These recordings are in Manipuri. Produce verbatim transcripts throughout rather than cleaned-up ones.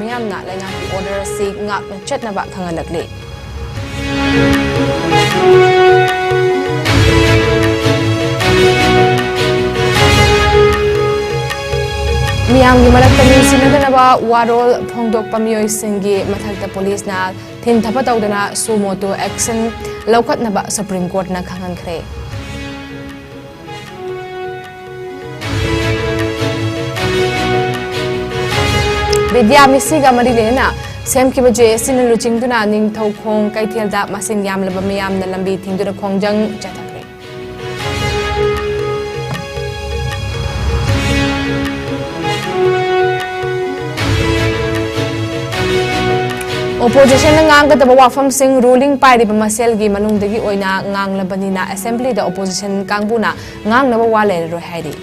ꯃꯤꯌꯥꯝꯅ ꯂꯩꯉꯥꯛꯀꯤ order ꯑꯁꯤ ꯉꯥꯛꯅ ꯆꯠꯅꯕ ꯈꯪꯍꯜꯂꯛꯂꯤ꯫ ꯃꯤꯌꯥꯝꯒꯤ ꯃꯔꯛꯇ ꯅꯨꯡꯁꯤꯅꯗꯅꯕ ꯋꯥꯔꯣꯜ ꯐꯣꯡꯗꯣꯛꯄ ꯃꯤꯑꯣꯏꯁꯤꯡꯒꯤ ꯃꯊꯛꯇ ꯄꯨꯂꯤꯁꯅ ꯊꯤꯟꯊꯕ ꯇꯧꯗꯨꯅ suo motu action ꯂꯧꯈꯠꯅꯕ Supreme Courtꯅ ꯈꯪꯍꯟꯈ꯭ꯔꯦ꯫ ꯕꯤꯗ꯭ꯌꯥ ꯃꯤꯁꯤꯒ ꯃꯔꯤ ꯂꯩꯅꯅ ꯁꯦꯝꯈꯤꯕ JACꯅ ꯂꯨꯆꯤꯡꯗꯨꯅ ꯅꯤꯡꯊꯧꯈꯣꯡ ꯀꯩꯊꯦꯜꯗ ꯃꯁꯤꯡ ꯌꯥꯝꯂꯕ ꯃꯤꯌꯥꯝꯅ ꯂꯝꯕꯤ ꯊꯤꯡꯗꯨꯅ ꯈꯣꯡꯖꯪ ꯆꯠꯊꯈ꯭ꯔꯦ꯫ Oppositionꯅ ꯉꯥꯡꯒꯗꯕ ꯋꯥꯐꯝꯁꯤꯡ ruling ꯄꯥꯏꯔꯤꯕ ꯃꯁꯦꯜꯒꯤ ꯃꯅꯨꯡꯗꯒꯤ ꯑꯣꯏꯅ ꯉꯥꯡꯂꯕꯅꯤꯅ Assemblyꯗ opposition ꯀꯥꯡꯕꯨꯅ ꯉꯥꯡꯅꯕ ꯋꯥ ꯂꯩꯔꯔꯣꯏ ꯍꯥꯏꯔꯤ꯫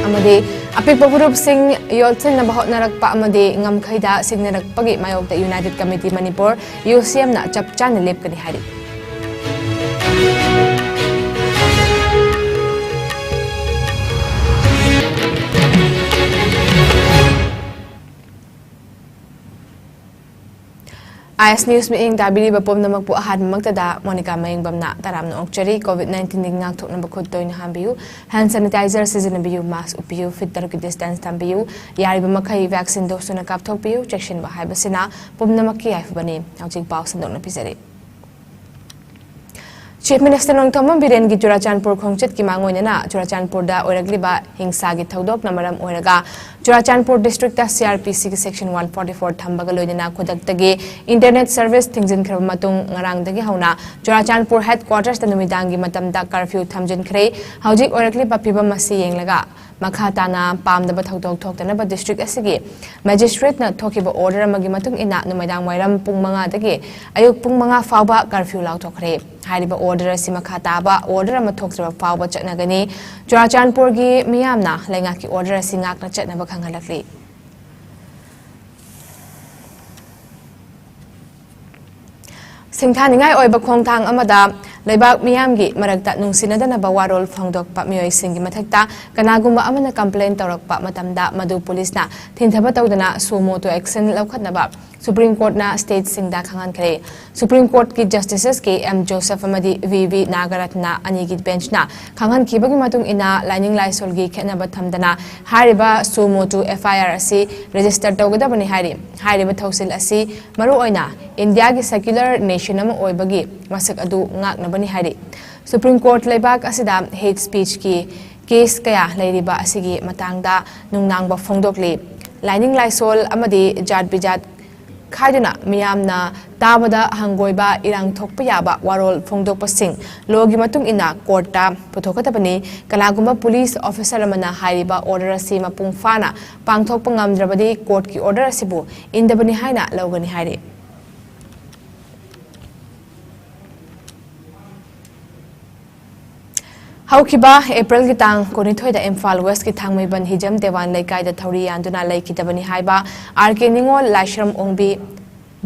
ꯑꯃꯗꯤ ꯑꯄꯤꯛꯄ ꯐꯨꯔꯨꯞꯁꯤꯡ ꯌꯣꯠꯁꯤꯟꯅꯕ ꯍꯣꯠꯅꯔꯛꯄ ꯑꯃꯗꯤ ꯉꯝꯈꯩꯗ ꯁꯤꯡꯅꯔꯛꯄꯒꯤ ꯃꯥꯌꯣꯛꯇ United Committee Manipur, UCMꯅ ꯆꯞ ꯆꯥꯅ ꯂꯦꯞꯀꯅꯤ ꯍꯥꯏꯔꯤ꯫ ꯑꯥꯏ ꯑꯦꯁ ꯅ꯭ꯌꯨꯁ ꯃꯤꯠꯌꯦꯡ ꯇꯥꯕꯤꯔꯤꯕ ꯄꯨꯝꯅꯃꯛꯄꯨ ꯑꯍꯥꯟꯕꯃꯛꯇꯗ ꯃꯣꯅꯤꯀꯥ ꯃꯌꯦꯡꯕꯝꯅ ꯇꯔꯥꯝꯅ ꯑꯣꯛꯆꯔꯤ꯫ COVID nineteenꯗꯒꯤ ꯉꯥꯛꯊꯣꯛꯅꯕ ꯈꯨꯠ ꯇꯣꯏꯅ ꯍꯥꯝꯕꯤꯌꯨ, hand sanitizer ꯁꯤꯖꯤꯟꯅꯕꯤꯌꯨ, mask ꯎꯞꯄꯤꯌꯨ, feet ꯇꯔꯨꯛꯀꯤ distance ꯊꯝꯕꯤꯌꯨ, ꯌꯥꯔꯤꯕ ꯃꯈꯩ vaccine dose ꯁꯨꯅ ꯀꯥꯞꯊꯣꯛꯄꯤꯌꯨ꯫ ꯆꯦꯛꯁꯤꯟꯕ ꯍꯥꯏꯕꯁꯤꯅ ꯄꯨꯝꯅꯃꯛꯀꯤ ꯌꯥꯏꯐꯕꯅꯤ꯫ ꯍꯧꯖꯤꯛ ꯄꯥꯎ ꯁꯟꯗꯣꯛꯅ ꯄꯤꯖꯔꯤ꯫ Chief Minister ꯅꯣꯡꯊꯣꯝꯕꯝ ꯕꯤꯔꯦꯟꯒꯤ ꯆꯨꯔꯥꯆꯥꯟꯄꯨꯔ ꯈꯣꯡꯆꯠꯀꯤ ꯃꯥꯡꯑꯣꯏꯅꯅ ꯆꯨꯔꯥꯆꯥꯟꯄꯨꯔꯗ ꯑꯣꯏꯔꯛꯂꯤꯕ ꯍꯤꯡꯁꯥꯒꯤ ꯊꯧꯗꯣꯛꯅ ꯃꯔꯝ ꯑꯣꯏꯔꯒ Churachandpur districtꯇ CrPCꯒꯤ section one forty four ꯊꯝꯕꯒ ꯂꯣꯏꯅꯅ ꯈꯨꯗꯛꯇꯒꯤ internet service ꯊꯤꯡꯖꯤꯟꯈ꯭ꯔꯕ ꯃꯇꯨꯡ ꯉꯔꯥꯡꯗꯒꯤ ꯍꯧꯅ ꯆꯨꯔꯥꯆꯥꯟꯄꯨꯔ headquartersꯇ ꯅꯨꯃꯤꯗꯥꯡꯒꯤ ꯃꯇꯝꯗ curfew ꯊꯝꯖꯤꯟꯈ꯭ꯔꯦ꯫ ꯍꯧꯖꯤꯛ ꯑꯣꯏꯔꯛꯂꯤꯕ ꯐꯤꯕꯝ ꯑꯁꯤ ꯌꯦꯡꯂꯒ ꯃꯈꯥ ꯇꯥꯅ ꯄꯥꯝꯗꯕ ꯊꯧꯗꯣꯛ ꯊꯣꯛꯇꯅꯕ district ꯑꯁꯤꯒꯤ magistrateꯅ ꯊꯣꯛꯈꯤꯕ order ꯑꯃꯒꯤ ꯃꯇꯨꯡ ꯏꯟꯅ ꯅꯨꯃꯤꯗꯥꯡ ꯋꯥꯏꯔꯝ ꯄꯨꯡ ꯃꯉꯥꯗꯒꯤ ꯑꯌꯨꯛ ꯄꯨꯡ ꯃꯉꯥ ꯐꯥꯎꯕ curfew ꯂꯥꯎꯊꯣꯛꯈ꯭ꯔꯦ꯫ ꯍꯥꯏꯔꯤꯕ order ꯑꯁꯤ ꯃꯈꯥ ꯇꯥꯕ order ꯑꯃ ꯊꯣꯛꯇ꯭ꯔꯤꯕ ꯐꯥꯎꯕ ꯆꯠꯅꯒꯅꯤ꯫ ꯆꯨꯔꯥꯆꯥꯟꯄꯨꯔꯒꯤ ꯃꯤꯌꯥꯝꯅ ꯂꯩꯉꯥꯛꯀꯤ order ꯑꯁꯤ ꯉꯥꯛꯅ ꯆꯠꯅꯕ ꯈꯪꯍꯜꯂꯛꯂꯤ꯫ ꯁꯤꯡꯊꯥꯅꯤꯡꯉꯥꯏ ꯑꯣꯏꯕ ꯈꯣꯡꯊꯥꯡ ꯑꯃꯗ ꯂꯩꯕꯥꯛ ꯃꯤꯌꯥꯝꯒꯤ ꯃꯔꯛꯇ ꯅꯨꯡꯁꯤꯅꯗꯅꯕ ꯋꯥꯔꯣꯜ ꯐꯣꯡꯗꯣꯛꯄ ꯃꯤꯑꯣꯏꯁꯤꯡꯒꯤ ꯃꯊꯛꯇ ꯀꯅꯥꯒꯨꯝꯕ ꯑꯃꯅ complain ꯇꯧꯔꯛꯄ ꯃꯇꯝꯗ ꯃꯗꯨ ꯄꯨꯂꯤꯁꯅ ꯊꯤꯡꯊꯕ ꯇꯧꯗꯅ suo motu action ꯂꯧꯈꯠꯅꯕ Supreme Courtꯅ stateꯁꯤꯡꯗ ꯈꯪꯍꯟꯈ꯭ꯔꯦ꯫ Supreme Courtꯀꯤ Justices ꯀꯦ ꯑꯦꯝ ꯖꯣꯁꯦꯐ ꯑꯃꯗꯤ ꯚꯤ ꯚꯤ ꯅꯥꯒꯔꯠꯅ ꯑꯅꯤꯒꯤ benchꯅ ꯈꯪꯍꯟꯈꯤꯕꯒꯤ ꯃꯇꯨꯡ ꯏꯟꯅ ꯂꯥꯏꯅꯤꯡ ꯂꯥꯏꯁꯣꯜꯒꯤ ꯈꯦꯠꯅꯕ ꯊꯝꯗꯅ ꯍꯥꯏꯔꯤꯕ suo motu F I R ꯑꯁꯤ register ꯇꯧꯒꯗꯕꯅꯤ ꯍꯥꯏꯔꯤ꯫ ꯍꯥꯏꯔꯤꯕ ꯊꯧꯁꯤꯜ ꯑꯁꯤ ꯃꯔꯨꯑꯣꯏꯅ ꯏꯟꯗꯤꯌꯥꯒꯤ secular nation ꯑꯃ ꯑꯣꯏꯕꯒꯤ ꯃꯁꯛ ꯑꯗꯨ ꯉꯥꯛꯅꯕꯅꯤ ꯍꯥꯏꯔꯤ꯫ Supreme Court ꯂꯩꯕꯥꯛ ꯑꯁꯤꯗ hate speechꯀꯤ case ꯀꯌꯥ ꯂꯩꯔꯤꯕ ꯑꯁꯤꯒꯤ ꯃꯇꯥꯡꯗ ꯅꯨꯡꯅꯥꯡꯕ ꯐꯣꯡꯗꯣꯛꯂꯤ꯫ ꯂꯥꯏꯅꯤꯡ ꯂꯥꯏꯁꯣꯜ ꯑꯃꯗꯤ ꯖꯥꯠ ꯕꯤꯖꯥꯠ ꯈꯥꯏꯗꯨꯅ ꯃꯤꯌꯥꯝꯅ ꯇꯥꯕꯗ ꯍꯪꯒꯣꯏꯕ ꯏꯔꯥꯡ ꯊꯣꯛꯄ ꯌꯥꯕ ꯋꯥꯔꯣꯜ ꯐꯣꯡꯗꯣꯛꯄꯁꯤꯡ lawꯒꯤ ꯃꯇꯨꯡ ꯏꯟꯅ courtꯇ ꯄꯨꯊꯣꯛꯀꯗꯕꯅꯤ꯫ ꯀꯅꯥꯒꯨꯝꯕ police officer ꯑꯃꯅ ꯍꯥꯏꯔꯤꯕ order ꯑꯁꯤ ꯃꯄꯨꯡ ꯐꯥꯅ ꯄꯥꯡꯊꯣꯛꯄ ꯉꯝꯗ꯭ꯔꯕꯗꯤ courtꯀꯤ order ꯑꯁꯤꯕꯨ ꯏꯟꯗꯕꯅꯤ ꯍꯥꯏꯅ ꯂꯧꯒꯅꯤ ꯍꯥꯏꯔꯤ꯫ ꯍꯧꯈꯤꯕ Aprilꯒꯤ ꯇꯥꯡ ꯀꯨꯟꯅꯤꯊꯣꯏꯗ ꯏꯝꯐꯥꯜ Westꯀꯤ ꯊꯥꯡꯃꯩꯕꯟ ꯍꯤꯖꯝ ꯗꯦꯋꯥꯟ ꯂꯩꯀꯥꯏꯗ ꯊꯧꯔꯤ ꯌꯥꯟꯗꯨꯅ ꯂꯩꯈꯤꯗꯕꯅꯤ ꯍꯥꯏꯕ ꯑꯥꯔ ꯀꯦ ꯅꯤꯉꯣꯜ, ꯂꯥꯏꯁ꯭ꯔꯝ ꯑꯣꯡꯕꯤ,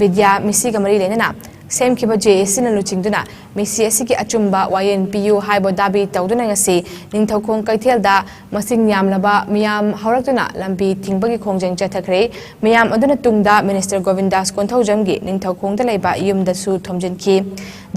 ꯕꯤꯗ꯭ꯌꯥ ꯃꯤꯁꯤꯒ ꯃꯔꯤ ꯂꯩꯅꯅ ꯁꯦꯝꯈꯤꯕ ꯖꯦ ꯑꯦ ꯁꯤꯅ ꯂꯨꯆꯤꯡꯗꯨꯅ ꯃꯤꯁꯤ ꯑꯁꯤꯒꯤ ꯑꯆꯨꯝꯕ ꯋꯥꯌꯦꯜ ꯄꯤꯌꯨ ꯍꯥꯏꯕ ꯗꯥꯕꯤ ꯇꯧꯗꯨꯅ ꯉꯁꯤ ꯅꯤꯡꯊꯧꯈꯣꯡ ꯀꯩꯊꯦꯜꯗ ꯃꯁꯤꯡ ꯌꯥꯝꯂꯕ ꯃꯤꯌꯥꯝ ꯍꯧꯔꯛꯇꯨꯅ ꯂꯝꯕꯤ ꯊꯤꯡꯕꯒꯤ ꯈꯣꯡꯖꯪ ꯆꯠꯊꯈ꯭ꯔꯦ꯫ ꯃꯤꯌꯥꯝ ꯑꯗꯨꯅ ꯇꯨꯡꯗ Minister ꯒꯣꯕꯤꯟꯗꯥꯁ ꯀꯣꯟꯊꯧꯖꯝꯒꯤ ꯅꯤꯡꯊꯧꯈꯣꯡꯗ ꯂꯩꯕ ꯌꯨꯝꯗꯁꯨ ꯊꯣꯝꯖꯤꯟꯈꯤ꯫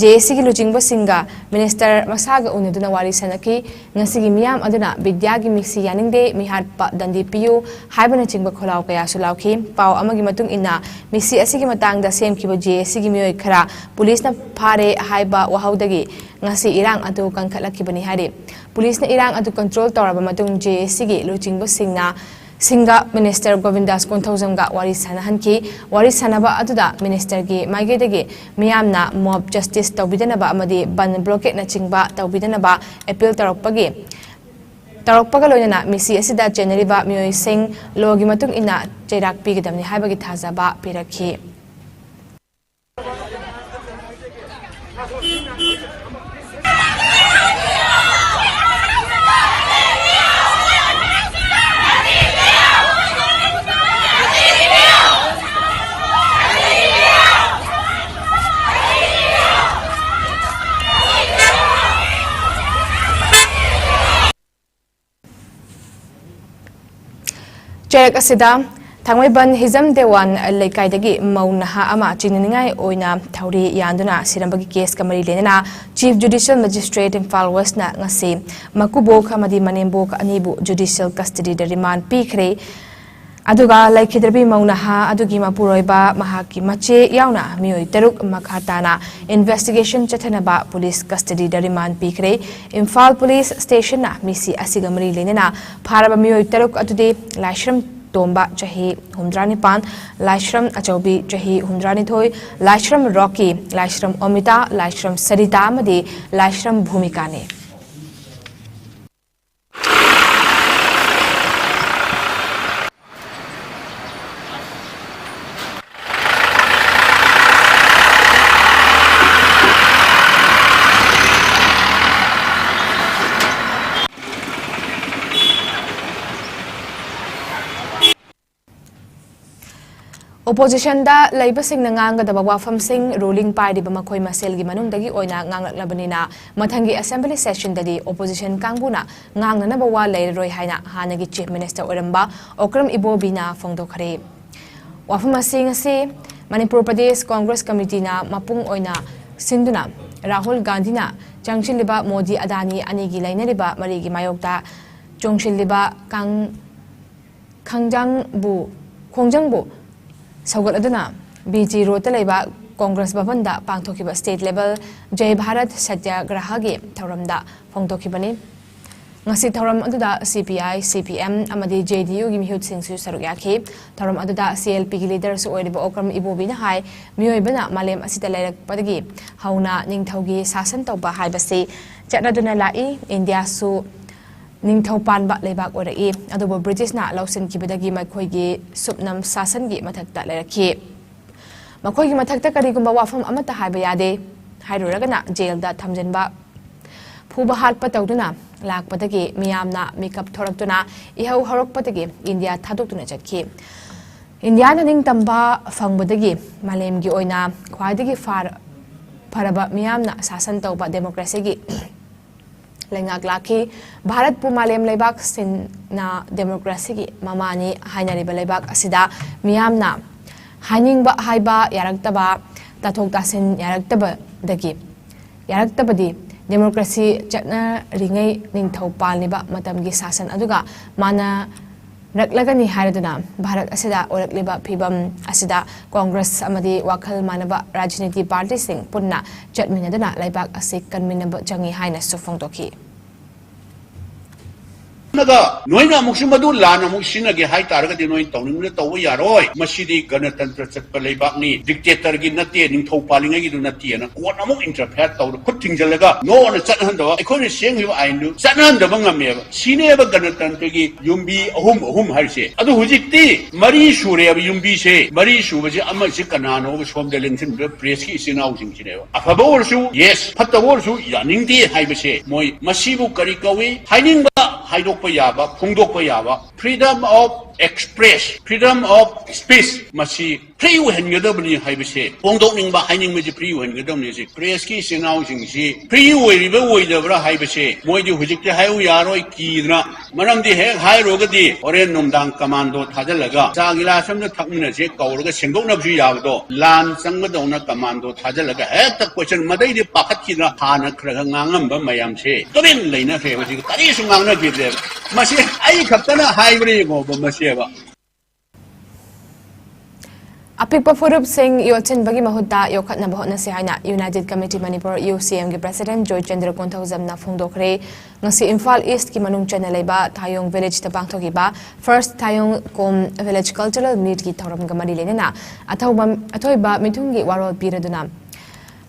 ꯖꯦ ꯑꯦ ꯁꯤꯒꯤ ꯂꯨꯆꯤꯡꯕꯁꯤꯡꯒ Minister ꯃꯁꯥꯒ ꯎꯅꯗꯨꯅ ꯋꯥꯔꯤ ꯁꯥꯅꯈꯤ꯫ ꯉꯁꯤꯒꯤ ꯃꯤꯌꯥꯝ ꯑꯗꯨꯅ ꯕꯤꯗ꯭ꯌꯥꯒꯤ ꯃꯤꯁꯤ ꯌꯥꯅꯤꯡꯗꯦ, ꯃꯤꯍꯥꯠꯄ ꯗꯟꯗꯤ ꯄꯤꯌꯨ ꯍꯥꯏꯕꯅꯆꯤꯡꯕ ꯈꯣꯜꯂꯥꯎ ꯀꯌꯥꯁꯨ ꯂꯥꯎꯈꯤ꯫ ꯄꯥꯎ ꯑꯃꯒꯤ ꯃꯇꯨꯡ ꯏꯟꯅ, ꯃꯤꯁꯤ ꯑꯁꯤꯒꯤ ꯃꯇꯥꯡꯗ ꯁꯦꯝꯈꯤꯕ ꯖꯦ ꯑꯦ ꯁꯤꯒꯤ ꯃꯤꯑꯣꯏ ꯈꯔ ꯄꯨꯂꯤꯁꯅ ꯐꯥꯔꯦ ꯍꯥꯏꯕ ꯋꯥꯍꯧꯗꯒꯤ ꯉꯁꯤ ꯏꯔꯥꯡ ꯑꯗꯨ ꯀꯟꯈꯠꯂꯛꯈꯤꯕꯅꯤ ꯍꯥꯏꯔꯤ꯫ ꯄꯨꯂꯤꯁꯅ ꯏꯔꯥꯡ ꯑꯗꯨ control ꯇꯧꯔꯕ ꯃꯇꯨꯡ ꯖꯦ ꯑꯦ ꯁꯤꯒꯤ ꯂꯨꯆꯤꯡꯕꯁꯤꯡꯅ ꯁꯤꯡꯒ Minister ꯒꯣꯕꯤꯟꯗꯥꯁ ꯀꯣꯟꯊꯧꯖꯝꯒ ꯋꯥꯔꯤ ꯁꯥꯅꯍꯟꯈꯤ꯫ ꯋꯥꯔꯤ ꯁꯥꯅꯕ ꯑꯗꯨꯗ Minister ꯒꯤ ꯃꯥꯏꯀꯩꯗꯒꯤ ꯃꯤꯌꯥꯝꯅ mob justice ꯇꯧꯕꯤꯗꯅꯕ ꯑꯃꯗꯤ ꯕꯟ blockade ꯅꯆꯤꯡꯕ ꯇꯧꯕꯤꯗꯅꯕ appeal ꯇꯧꯔꯛꯄꯒꯤ, ꯇꯧꯔꯛꯄꯒ ꯂꯣꯏꯅꯅ ꯃꯤꯁꯤ ꯑꯁꯤꯗ ꯆꯦꯟꯅꯔꯤꯕ ꯃꯤꯑꯣꯏꯁꯤꯡ law ꯒꯤ ꯃꯇꯨꯡ ꯏꯟꯅ ꯆꯩꯔꯥꯛ ꯄꯤꯒꯗꯕꯅꯤ ꯍꯥꯏꯕꯒꯤ ꯊꯥꯖꯕ ꯄꯤꯔꯛꯈꯤ꯫ ꯆꯩꯔꯛ ꯑꯁꯤꯗ ꯊꯥꯡꯃꯩꯕꯟ ꯍꯤꯖꯝ ꯗꯦꯋꯥꯟ ꯂꯩꯀꯥꯏꯗꯒꯤ ꯃꯧ ꯅꯍꯥ ꯑꯃ ꯆꯤꯡꯅꯅꯤꯡꯉꯥꯏ ꯑꯣꯏꯅ ꯊꯧꯔꯤ ꯌꯥꯟꯗꯨꯅ ꯁꯤꯔꯝꯕꯒꯤ ꯀꯦꯁꯀ ꯃꯔꯤ ꯂꯩꯅꯅ Chief Judicial Magistrate ꯏꯝꯐꯥꯜ Westꯅ ꯉꯁꯤ ꯃꯀꯨꯕꯣꯛ ꯑꯃꯗꯤ ꯃꯅꯦꯝꯕꯣꯛ ꯑꯅꯤꯕꯨ judicial custodyꯗ remand ꯄꯤꯈ꯭ꯔꯦ꯫ ꯑꯗꯨꯒ ꯂꯩꯈꯤꯗ꯭ꯔꯕꯤ ꯃꯧ ꯅꯍꯥ ꯑꯗꯨꯒꯤ ꯃꯄꯨꯔꯣꯏꯕ, ꯃꯍꯥꯛꯀꯤ ꯃꯆꯦ ꯌꯥꯎꯅ ꯃꯤꯑꯣꯏ ꯇꯔꯨꯛ ꯃꯈꯥ ꯇꯥꯅ investigation ꯆꯠꯊꯅꯕ police custodyꯗ remand ꯄꯤꯈ꯭ꯔꯦ꯫ ꯏꯝꯐꯥꯜ police stationꯅ ꯃꯤꯁꯤ ꯑꯁꯤꯒ ꯃꯔꯤ ꯂꯩꯅꯅ ꯐꯥꯔꯕ ꯃꯤꯑꯣꯏ ꯇꯔꯨꯛ ꯑꯗꯨꯗꯤ ꯂꯥꯏꯁ꯭ꯔꯝ ꯇꯣꯝꯕ, ꯆꯍꯤ ꯍꯨꯝꯗ꯭ꯔꯥ ꯅꯤꯄꯥꯟ, ꯂꯥꯏꯁ꯭ꯔꯝ ꯑꯆꯧꯕꯤ, ꯆꯍꯤ ꯍꯨꯝꯗ꯭ꯔꯥ ꯅꯤꯊꯣꯏ, ꯂꯥꯏꯁ꯭ꯔꯝ ꯔꯣꯀꯤ, ꯂꯥꯏꯁ꯭ꯔꯝ ꯑꯣꯃꯤꯇꯥ, ꯂꯥꯏꯁ꯭ꯔꯝ ꯁꯔꯤꯇꯥ ꯑꯃꯗꯤ ꯂꯥꯏꯁ꯭ꯔꯝ ꯚꯨꯃꯤꯀꯥꯅꯤ꯫ Oppositionꯗ ꯂꯩꯕꯁꯤꯡꯅ ꯉꯥꯡꯒꯗꯕ ꯋꯥꯐꯝꯁꯤꯡ ruling ꯄꯥꯏꯔꯤꯕ ꯃꯈꯣꯏ ꯃꯁꯦꯜꯒꯤ ꯃꯅꯨꯡꯗꯒꯤ ꯑꯣꯏꯅ ꯉꯥꯡꯂꯛꯂꯕꯅꯤꯅ, ꯃꯊꯪꯒꯤ assembly sessionꯗꯗꯤ opposition ꯀꯥꯡꯕꯨꯅ ꯉꯥꯡꯅꯅꯕ ꯋꯥ ꯂꯩꯔꯔꯣꯏ ꯍꯥꯏꯅ ꯍꯥꯟꯅꯒꯤ Chief Minister ꯑꯣꯏꯔꯝꯕ ꯑꯣꯀ꯭ꯔꯝ ꯏꯕꯣꯕꯤꯅ ꯐꯣꯡꯗꯣꯛꯈ꯭ꯔꯦ꯫ ꯋꯥꯐꯝ ꯑꯁꯤ ꯉꯁꯤ ꯃꯅꯤꯄꯨꯔ ꯄ꯭ꯔꯗꯦꯁ ꯀꯣꯡꯒ꯭ꯔꯦꯁ ꯀꯃꯤꯇꯤꯅ ꯃꯄꯨꯡ ꯑꯣꯏꯅ ꯁꯤꯟꯗꯨꯅ ꯔꯥꯍꯨꯜ ꯒꯥꯟꯙꯤꯅ ꯆꯪꯁꯤꯜꯂꯤꯕ ꯃꯣꯗꯤ ꯑꯗꯥꯅꯤ ꯑꯅꯤꯒꯤ ꯂꯩꯅꯔꯤꯕ ꯃꯔꯤꯒꯤ ꯃꯥꯌꯣꯛꯇ ꯆꯣꯡꯁꯤꯜꯂꯤꯕ ꯀꯥꯡ-, ꯈꯪꯖꯥꯡꯕꯨ, ꯈꯣꯡꯖꯪꯕꯨ ꯁꯧꯒꯠꯂꯗꯨꯅ ꯕꯤ ꯖꯤ ꯔꯣꯗꯇ ꯂꯩꯕ ꯀꯣꯡꯒ꯭ꯔꯦꯁ ꯚꯕꯟꯗ ꯄꯥꯡꯊꯣꯛꯈꯤꯕ state level ꯖꯩ ꯚꯥꯔꯠ ꯁꯇ꯭ꯌꯒ꯭ꯔꯍꯒꯤ ꯊꯧꯔꯝꯗ ꯐꯣꯡꯗꯣꯛꯈꯤꯕꯅꯤ꯫ ꯉꯁꯤ ꯊꯧꯔꯝ ꯑꯗꯨꯗ ꯁꯤ ꯄꯤ ꯑꯥꯏ, ꯁꯤ ꯄꯤ ꯑꯦꯝ ꯑꯃꯗꯤ ꯖꯦ ꯗꯤ ꯌꯨꯒꯤ ꯃꯤꯍꯨꯠꯁꯤꯡꯁꯨ ꯁꯔꯨꯛ ꯌꯥꯈꯤ꯫ ꯊꯧꯔꯝ ꯑꯗꯨꯗ ꯁꯤ ꯑꯦꯜ ꯄꯤꯒꯤ leaderꯁꯨ ꯑꯣꯏꯔꯤꯕ ꯑꯣꯀ꯭ꯔꯝ ꯏꯕꯣꯕꯤꯅ ꯍꯥꯏ, ꯃꯤꯑꯣꯏꯕꯅ ꯃꯥꯂꯦꯝ ꯑꯁꯤꯗ ꯂꯩꯔꯛꯄꯗꯒꯤ ꯍꯧꯅ ꯅꯤꯡꯊꯧꯒꯤ ꯁꯥꯁꯟ ꯇꯧꯕ ꯍꯥꯏꯕꯁꯤ ꯆꯠꯅꯗꯨꯅ ꯂꯥꯛꯏ꯫ ꯏꯟꯗꯤꯌꯥꯁꯨ ꯅꯤꯡꯊꯧ ꯄꯥꯟꯕ ꯂꯩꯕꯥꯛ ꯑꯣꯏꯔꯛꯏ꯫ ꯑꯗꯨꯕꯨ ꯕ꯭ꯔꯤꯇꯤꯁꯅ ꯂꯧꯁꯤꯟꯈꯤꯕꯗꯒꯤ ꯃꯈꯣꯏꯒꯤ ꯁꯨꯞꯅꯝ ꯁꯥꯁꯟꯒꯤ ꯃꯊꯛꯇ ꯂꯩꯔꯛꯈꯤ꯫ ꯃꯈꯣꯏꯒꯤ ꯃꯊꯛꯇ ꯀꯔꯤꯒꯨꯝꯕ ꯋꯥꯐꯝ ꯑꯃꯠꯇ ꯍꯥꯏꯕ ꯌꯥꯗꯦ꯫ ꯍꯥꯏꯔꯨꯔꯒꯅ ꯖꯦꯜꯗ ꯊꯝꯖꯤꯟꯕ, ꯐꯨꯕ ꯍꯥꯠꯄ ꯇꯧꯗꯨꯅ ꯂꯥꯛꯄꯗꯒꯤ ꯃꯤꯌꯥꯝꯅ ꯃꯤꯀꯞ ꯊꯣꯔꯛꯇꯨꯅ ꯏꯍꯧ ꯍꯧꯔꯛꯄꯗꯒꯤ ꯏꯟꯗꯤꯌꯥ ꯊꯥꯗꯣꯛꯇꯨꯅ ꯆꯠꯈꯤ꯫ ꯏꯟꯗꯤꯌꯥꯅ ꯅꯤꯡꯇꯝꯕ ꯐꯪꯕꯗꯒꯤ ꯃꯥꯂꯦꯝꯒꯤ ꯑꯣꯏꯅ ꯈ꯭ꯋꯥꯏꯗꯒꯤ ꯐꯥꯔ-, ꯐꯔꯕ ꯃꯤꯌꯥꯝꯅ ꯁꯥꯁꯟ ꯇꯧꯕ democracyꯒꯤ ꯂꯩꯉꯥꯛ ꯂꯥꯛꯈꯤ꯫ ꯚꯥꯔꯠꯄꯨ ꯃꯥꯂꯦꯝ ꯂꯩꯕꯥꯛꯁꯤꯡꯅ ꯗꯦꯃꯣꯀ꯭ꯔꯦꯁꯤꯒꯤ ꯃꯃꯥꯅꯤ ꯍꯥꯏꯅꯔꯤꯕ ꯂꯩꯕꯥꯛ ꯑꯁꯤꯗ ꯃꯤꯌꯥꯝꯅ ꯍꯥꯏꯅꯤꯡꯕ ꯍꯥꯏꯕ ꯌꯥꯔꯛꯇꯕ, ꯇꯥꯊꯣꯛ ꯇꯥꯁꯤꯟ ꯌꯥꯔꯛꯇꯕꯗꯒꯤ, ꯌꯥꯔꯛꯇꯕꯗꯤ ꯗꯦꯃꯣꯀ꯭ꯔꯦꯁꯤ ꯆꯠꯅꯔꯤꯉꯩ ꯅꯤꯡꯊꯧ ꯄꯥꯜꯂꯤꯕ ꯃꯇꯝꯒꯤ ꯁꯥꯁꯟ ꯑꯗꯨꯒ ꯃꯥꯟꯅ ꯔꯛꯂꯒꯅꯤ ꯍꯥꯏꯔꯗꯨꯅ ꯚꯥꯔꯠ ꯑꯁꯤꯗ ꯑꯣꯏꯔꯛꯂꯤꯕ ꯐꯤꯕꯝ ꯑꯁꯤꯗ ꯀꯣꯡꯒ꯭ꯔꯦꯁ ꯑꯃꯗꯤ ꯋꯥꯈꯜ ꯃꯥꯟꯅꯕ ꯔꯥꯖꯅꯤꯇꯤ ꯄꯥꯔꯇꯤꯁꯤꯡ ꯄꯨꯟꯅ ꯆꯠꯃꯤꯟꯅꯗꯨꯅ ꯂꯩꯕꯥꯛ ꯑꯁꯤ ꯀꯟꯃꯤꯟꯅꯕ ꯆꯪꯏ ꯍꯥꯏꯅꯁꯨ ꯐꯣꯡꯗꯣꯛꯈꯤ꯫ ꯅꯒ ꯅꯣꯏꯅ ꯑꯃꯨꯛꯁꯨ ꯃꯗꯨ ꯂꯥꯟꯅ ꯑꯃꯨꯛ ꯁꯤꯖꯤꯟꯅꯒꯦ ꯍꯥꯏ ꯇꯥꯔꯒꯗꯤ ꯅꯣꯏ ꯇꯧꯅꯤꯡꯕꯅ ꯇꯧꯕ ꯌꯥꯔꯣꯏ꯫ ꯃꯁꯤꯗꯤ ꯒꯅꯇꯟꯇ꯭ꯔ ꯆꯠꯄ ꯂꯩꯕꯥꯛꯅꯤ, ꯗꯤꯛꯇꯦꯇꯔꯒꯤ ꯅꯠꯇꯦ, ꯅꯤꯡꯊꯧ ꯄꯥꯜꯂꯤꯉꯩꯒꯤꯗꯨ ꯅꯠꯇꯦꯅ ꯀꯣꯔꯠ ꯑꯃꯨꯛ ꯏꯟꯇꯔꯐꯤꯌꯔ ꯇꯧꯔ ꯈꯨꯠ ꯊꯤꯡꯖꯤꯜꯂꯒ ꯅꯣꯅ ꯆꯠꯅꯍꯟꯗꯕ, ꯑꯩꯈꯣꯏꯅ ꯁꯦꯝꯈꯤꯕ ꯑꯥꯏꯟꯗꯨ ꯆꯠꯅꯍꯟꯗꯕ ꯉꯝꯃꯦꯕ꯫ ꯁꯤꯅꯦꯕ ꯒꯅꯇꯟꯇ꯭ꯔꯒꯤ ꯌꯨꯝꯕꯤ ꯑꯍꯨꯝ ꯑꯍꯨꯝ ꯍꯥꯏꯔꯤꯁꯦ꯫ ꯑꯗꯨ ꯍꯧꯖꯤꯛꯇꯤ ꯃꯔꯤ ꯁꯨꯔꯦꯕ ꯌꯨꯝꯕꯤꯁꯦ꯫ ꯃꯔꯤ ꯁꯨꯕꯁꯦ ꯑꯃꯁꯤ ꯀꯅꯥꯅꯣꯕ ꯁꯣꯝꯗ ꯂꯦꯡꯁꯤꯟꯕ? ꯄ꯭ꯔꯦꯁꯀꯤ ꯏꯆꯤꯟ ꯏꯅꯥꯎꯁꯤꯡꯁꯤꯅꯦꯕ꯫ ꯑꯐꯕ ꯑꯣꯏꯔꯁꯨ ꯌꯦꯁ, ꯐꯠꯇꯕ ꯑꯣꯏꯔꯁꯨ ꯌꯥꯅꯤꯡꯗꯦ ꯍꯥꯏꯕꯁꯦ ꯃꯣꯏ ꯃꯁꯤꯕꯨ ꯀꯔꯤ ꯀꯧꯏ? ꯍꯥꯏꯅꯤꯡꯕ ꯍꯥꯏꯗꯣꯛꯄ ꯌꯥꯕ, ꯐꯣꯡꯗꯣꯛꯄ ꯌꯥꯕ, freedom of express, freedom of speech, ꯃꯁꯤ ꯐ꯭ꯔꯤ ꯑꯣꯏꯍꯟꯒꯗꯕꯅꯤ ꯍꯥꯏꯕꯁꯦ, ꯐꯣꯡꯗꯣꯛꯅꯤꯡꯕ ꯍꯥꯏꯅꯤꯡꯕꯁꯤ ꯐ꯭ꯔꯤ ꯑꯣꯏꯍꯟꯒꯗꯕꯅꯤ꯫ ꯁꯤ ꯄ꯭ꯔꯦꯁꯀꯤ ꯏꯆꯤꯟ ꯏꯅꯥꯎꯁꯤꯡꯁꯤ ꯐ꯭ꯔꯤ ꯑꯣꯏꯔꯤꯕ ꯑꯣꯏꯗꯕ꯭ꯔꯥ ꯍꯥꯏꯕꯁꯦ ꯃꯣꯏꯗꯤ ꯍꯧꯖꯤꯛꯇꯤ ꯍꯥꯏꯌꯨ ꯌꯥꯔꯣꯏ, ꯀꯤꯗꯅ꯫ ꯃꯔꯝꯗꯤ ꯍꯦꯛ ꯍꯥꯏꯔꯨꯔꯒꯗꯤ ꯍꯣꯔꯦꯟ ꯅꯨꯡꯗꯥꯡ ꯀꯃꯥꯟꯗꯣ ꯊꯥꯖꯤꯜꯂꯒ ꯆꯥ ꯒꯤꯂꯥꯁ ꯑꯃꯗ ꯊꯛꯃꯤꯟꯅꯁꯦ ꯀꯧꯔꯒ ꯁꯦꯡꯗꯣꯛꯅꯕꯁꯨ ꯌꯥꯕꯗꯣ, ꯂꯥꯟ ꯆꯪꯕꯗꯧꯅ ꯀꯃꯥꯟꯗꯣ ꯊꯥꯖꯤꯜꯂꯒ ꯍꯦꯛꯇ ꯀꯣꯏꯁꯟ, ꯃꯗꯩꯗꯤ ꯄꯥꯈꯠꯈꯤꯗꯅ ꯍꯥꯟꯅ ꯈꯔ ꯈꯔ ꯉꯥꯡꯉꯝꯕ ꯃꯌꯥꯝꯁꯦ ꯇꯨꯃꯤꯟ ꯂꯩꯅꯈ꯭ꯔꯦꯕ꯫ ꯍꯧꯖꯤꯛ ꯀꯔꯤꯁꯨ ꯉꯥꯡꯅꯈꯤꯗ꯭ꯔꯦꯕ꯫ ꯃꯁꯤ ꯑꯩ ꯈꯛꯇꯅ ꯍꯥꯏꯕ꯭ꯔꯥ ꯌꯦꯡꯉꯣꯕ ꯃꯁꯦꯕ꯫ ꯑꯄꯤꯛꯄ ꯐꯨꯔꯨꯞꯁꯤꯡ ꯌꯣꯠꯁꯤꯟꯕꯒꯤ ꯃꯍꯨꯠꯇ ꯌꯣꯛꯈꯠꯅꯕ ꯍꯣꯠꯅꯁꯤ ꯍꯥꯏꯅ United Committee Manipur, UCM, ꯒꯤ president ꯖꯣꯏꯆꯟꯗ꯭ꯔ ꯀꯣꯟꯊꯧꯖꯝꯅ ꯐꯣꯡꯗꯣꯛꯈ꯭ꯔꯦ꯫ ꯉꯁꯤ ꯏꯝꯐꯥꯜ East ꯀꯤ ꯃꯅꯨꯡ ꯆꯟꯅ ꯂꯩꯕ ꯊꯥꯌꯣꯡ village ꯇ ꯄꯥꯡꯊꯣꯛꯈꯤꯕ First ꯊꯥꯌꯣꯡ ꯀꯣꯝ Village Cultural Meet ꯀꯤ ꯊꯧꯔꯝꯒ ꯃꯔꯤ ꯂꯩꯅꯅ ꯑꯊꯧꯕ, ꯑꯊꯣꯏꯕ ꯃꯤꯊꯨꯡꯒꯤ ꯋꯥꯔꯣꯜ ꯄꯤꯔꯗꯨꯅ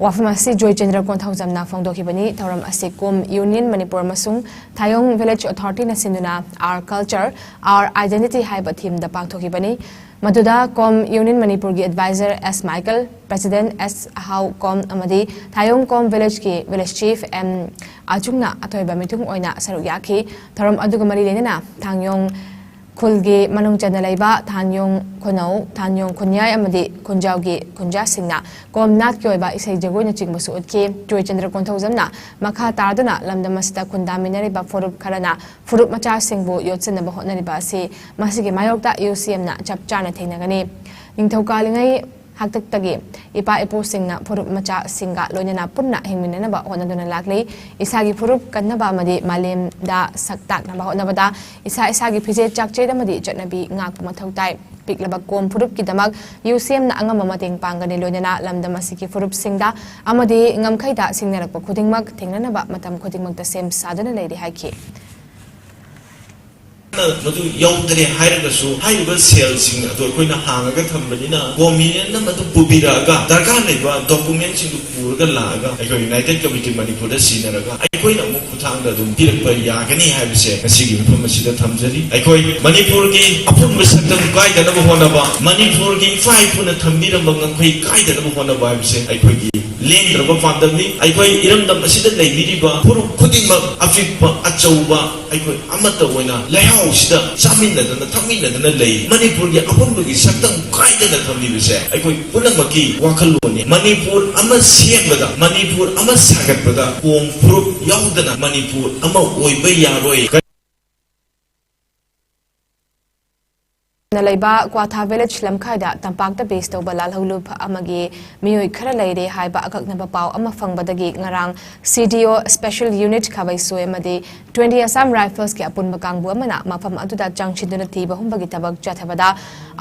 ꯋꯥꯐꯝ ꯑꯁꯤ ꯖꯣꯏꯆꯟꯗ꯭ꯔ ꯀꯣꯟꯊꯧꯖꯝꯅ ꯐꯣꯡꯗꯣꯛꯈꯤꯕꯅꯤ꯫ ꯊꯧꯔꯝ ꯑꯁꯤ ꯀꯣꯝ Union Manipur ꯑꯃꯁꯨꯡ ꯊꯥꯌꯣꯡ Village Authority ꯅ ꯁꯤꯟꯗꯨꯅ Our Culture, Our Identity ꯍꯥꯏꯕ theme ꯗ ꯄꯥꯡꯊꯣꯛꯈꯤꯕꯅꯤ꯫ ꯃꯗꯨꯗ ꯀꯣꯝ Union ꯃꯅꯤꯄꯨꯔꯒꯤ advisor ꯑꯦꯁ ꯃꯥꯏꯀꯦꯜ, president ꯑꯦꯁ ꯍꯥꯎ ꯀꯣꯝ ꯑꯃꯗꯤ ꯊꯥꯌꯣꯡ ꯀꯣꯝ village ꯀꯤ village chief ꯑꯦꯝ ꯑꯆꯨꯡꯅ ꯑꯊꯣꯏꯕ ꯃꯤꯊꯨꯡ ꯑꯣꯏꯅ ꯁꯔꯨꯛ ꯌꯥꯈꯤ꯫ ꯊꯧꯔꯝ ꯑꯗꯨꯒ ꯃꯔꯤ ꯂꯩꯅꯅ ꯊꯥꯡꯌꯣꯡ ꯈꯨꯜꯒꯤ ꯃꯅꯨꯡ ꯆꯟꯅ ꯂꯩꯕ ꯊꯥꯟꯌꯣꯡ ꯈꯨꯅꯧ, ꯊꯥꯟꯌꯣꯡ ꯈꯨꯟꯌꯥꯏ ꯑꯃꯗꯤ ꯈꯨꯟꯖꯥꯎꯒꯤ ꯈꯨꯟꯖꯥꯁꯤꯡꯅ ꯀꯣꯝ ꯅꯥꯠꯀꯤ ꯑꯣꯏꯕ ꯏꯁꯩ ꯖꯒꯣꯏꯅꯆꯤꯡꯕꯁꯨ ꯎꯠꯈꯤ꯫ ꯖꯣꯏꯆꯟꯗ꯭ꯔ ꯀꯣꯟꯊꯧꯖꯝꯅ ꯃꯈꯥ ꯇꯥꯗꯨꯅ ꯂꯝꯗꯝ ꯑꯁꯤꯗ ꯈꯨꯟꯗꯥꯃꯤꯟꯅꯔꯤꯕ ꯐꯨꯔꯨꯞ ꯈꯔꯅ ꯐꯨꯔꯨꯞ ꯃꯆꯥꯁꯤꯡꯕꯨ ꯌꯣꯠꯁꯤꯟꯅꯕ ꯍꯣꯠꯅꯔꯤꯕ ꯑꯁꯤ ꯃꯁꯤꯒꯤ ꯃꯥꯌꯣꯛꯇ ꯌꯨ ꯁꯤ ꯑꯦꯝꯅ ꯆꯞ ꯆꯥꯅ ꯊꯦꯡꯅꯒꯅꯤ꯫ ꯅꯤꯡꯊꯧꯀꯥꯂꯤꯉꯩ ꯍꯥꯛꯇꯛꯇꯒꯤ ꯏꯄꯥ ꯏꯄꯨꯁꯤꯡꯅ ꯐꯨꯔꯨꯞ ꯃꯆꯥꯁꯤꯡꯒ ꯂꯣꯏꯅꯅ ꯄꯨꯟꯅ ꯍꯤꯡꯃꯤꯟꯅꯅꯕ ꯍꯣꯠꯅꯗꯨꯅ ꯂꯥꯛꯂꯤ꯫ ꯏꯁꯥꯒꯤ ꯐꯨꯔꯨꯞ ꯀꯟꯅꯕ ꯑꯃꯗꯤ ꯃꯥꯂꯦꯝꯗ ꯁꯛ ꯇꯥꯛꯅꯕ ꯍꯣꯠꯅꯕꯗ ꯏꯁꯥ ꯏꯁꯥꯒꯤ ꯐꯤꯖꯦꯠ ꯆꯥꯛꯆꯦꯠ ꯑꯃꯗꯤ ꯆꯠꯅꯕꯤ ꯉꯥꯛꯄ ꯃꯊꯧ ꯇꯥꯏ꯫ ꯄꯤꯛꯂꯕ ꯀꯣꯝ ꯐꯨꯔꯨꯞꯀꯤꯗꯃꯛ ꯌꯨ ꯁꯤ ꯑꯦꯝꯅ ꯑꯉꯝꯕ ꯃꯇꯦꯡ ꯄꯥꯡꯒꯅꯤ, ꯂꯣꯏꯅꯅ ꯂꯝꯗꯝ ꯑꯁꯤꯒꯤ ꯐꯨꯔꯨꯞꯁꯤꯡꯗ ꯑꯃꯗꯤ ꯉꯝꯈꯩꯗ ꯁꯤꯡꯅꯔꯛꯄ ꯈꯨꯗꯤꯡꯃꯛ ꯊꯦꯡꯅꯅꯕ ꯃꯇꯝ ꯈꯨꯗꯤꯡꯃꯛꯇ ꯁꯦꯝ ꯁꯥꯗꯨꯅ ꯂꯩꯔꯤ ꯍꯥꯏꯈꯤ꯫ ꯃꯗꯨ ꯌꯧꯗ꯭ꯔꯦ ꯍꯥꯏꯔꯒꯁꯨ, ꯍꯥꯏꯔꯤꯕ ꯁꯦꯜꯁꯤꯡ ꯑꯗꯨ ꯑꯩꯈꯣꯏꯅ ꯍꯥꯡꯉꯒ ꯊꯝꯕꯅꯤꯅ, ꯒꯣꯃꯤꯅꯦꯟꯅ ꯃꯗꯨ ꯄꯨꯕꯤꯔꯛꯑꯒ, ꯗꯔꯀꯥꯔ ꯂꯩꯕ ꯗꯣꯀꯨꯃꯦꯟꯁꯤꯡꯗꯨ ꯄꯨꯔꯒ ꯂꯥꯛꯑꯒ, ꯑꯩꯈꯣꯏ ꯌꯨꯅꯥꯏꯇꯦꯗ ꯀꯃꯤꯇꯤ ꯃꯅꯤꯄꯨꯔꯗ ꯁꯤꯟꯅꯔꯒ, ꯑꯩꯈꯣꯏꯅ ꯑꯃꯨꯛ ꯈꯨꯠꯊꯥꯡꯗ ꯑꯗꯨꯝ ꯄꯤꯔꯛꯄ ꯌꯥꯒꯅꯤ ꯍꯥꯏꯕꯁꯦ ꯉꯁꯤꯒꯤ ꯃꯐꯝ ꯑꯁꯤꯗ ꯊꯝꯖꯔꯤ꯫ ꯑꯩꯈꯣꯏ ꯃꯅꯤꯄꯨꯔꯒꯤ ꯑꯄꯨꯟꯕ ꯁꯛꯇꯝ ꯀꯥꯏꯗꯅꯕ ꯍꯣꯠꯅꯕ, ꯃꯅꯤꯄꯨꯔꯒꯤ ꯏꯄꯥ ꯏꯄꯨꯅ ꯊꯝꯕꯤꯔꯝꯕ ꯉꯝꯈꯩ ꯀꯥꯏꯗꯅꯕ ꯍꯣꯠꯅꯕ ꯍꯥꯏꯕꯁꯦ ꯑꯩꯈꯣꯏꯒꯤ ꯂꯦꯡꯗ꯭ꯔꯕ ꯄꯥꯟꯗꯝꯅꯤ꯫ ꯑꯩꯈꯣꯏ ꯏꯔꯝꯗꯝ ꯑꯁꯤꯗ ꯂꯩꯕꯤꯔꯤꯕ ꯐꯨꯔꯨꯞ ꯈꯨꯗꯤꯡꯃꯛ, ꯑꯄꯤꯛꯄ ꯑꯆꯧꯕ, ꯑꯩꯈꯣꯏ ꯑꯃꯠꯇ ꯑꯣꯏꯅ ꯂꯩꯍꯥꯎꯁꯤꯗ ꯆꯥꯃꯤꯟꯅꯗꯅ ꯊꯛꯃꯤꯟꯅꯗꯅ ꯂꯩ꯫ ꯃꯅꯤꯄꯨꯔꯒꯤ ꯑꯄꯨꯟꯕꯒꯤ ꯁꯛꯇꯝ ꯀꯥꯏꯗꯅ ꯊꯝꯂꯤꯕꯁꯦ ꯑꯩꯈꯣꯏ ꯄꯨꯝꯅꯃꯛꯀꯤ ꯋꯥꯈꯜꯂꯣꯟꯅꯤ꯫ ꯃꯅꯤꯄꯨꯔ ꯑꯃ ꯁꯦꯝꯕꯗ, ꯃꯅꯤꯄꯨꯔ ꯑꯃ ꯁꯥꯒꯠꯄꯗ ꯀꯣꯝ ꯐꯨꯔꯨꯞ ꯌꯥꯎꯗꯅ ꯃꯅꯤꯄꯨꯔ ꯑꯃ ꯑꯣꯏꯕ ꯌꯥꯔꯣꯏ꯫ ꯂꯩꯕ ꯀ꯭ꯋꯥꯊꯥ ꯚꯤꯂꯦꯖ ꯂꯝꯈꯥꯏꯗ ꯇꯝꯄꯥꯛꯇ ꯕꯦꯁ ꯇꯧꯕ ꯂꯥꯜꯍꯧꯂꯨꯞ ꯑꯃꯒꯤ ꯃꯤꯑꯣꯏ ꯈꯔ ꯂꯩꯔꯦ ꯍꯥꯏꯕ ꯑꯀꯛꯅꯕ ꯄꯥꯎ ꯑꯃ ꯐꯪꯕꯗꯒꯤ ꯉꯔꯥꯡ ꯁꯤ ꯗꯤ ꯑꯣ ꯁ꯭ꯄꯦꯁꯦꯜ ꯌꯨꯅꯤꯠ ꯈꯥꯕꯩꯁꯣꯏ ꯑꯃꯗꯤ ꯇ꯭ꯋꯦꯟꯇꯤ ꯑꯁꯥꯝ ꯔꯥꯏꯐꯜꯁꯀꯤ ꯑꯄꯨꯟꯕ ꯀꯥꯡꯕꯨ ꯑꯃꯅ ꯃꯐꯝ ꯑꯗꯨꯗ ꯆꯪꯁꯤꯟꯗꯨꯅ ꯊꯤꯕ ꯍꯨꯝꯕꯒꯤ ꯊꯕꯛ ꯆꯠꯊꯕꯗ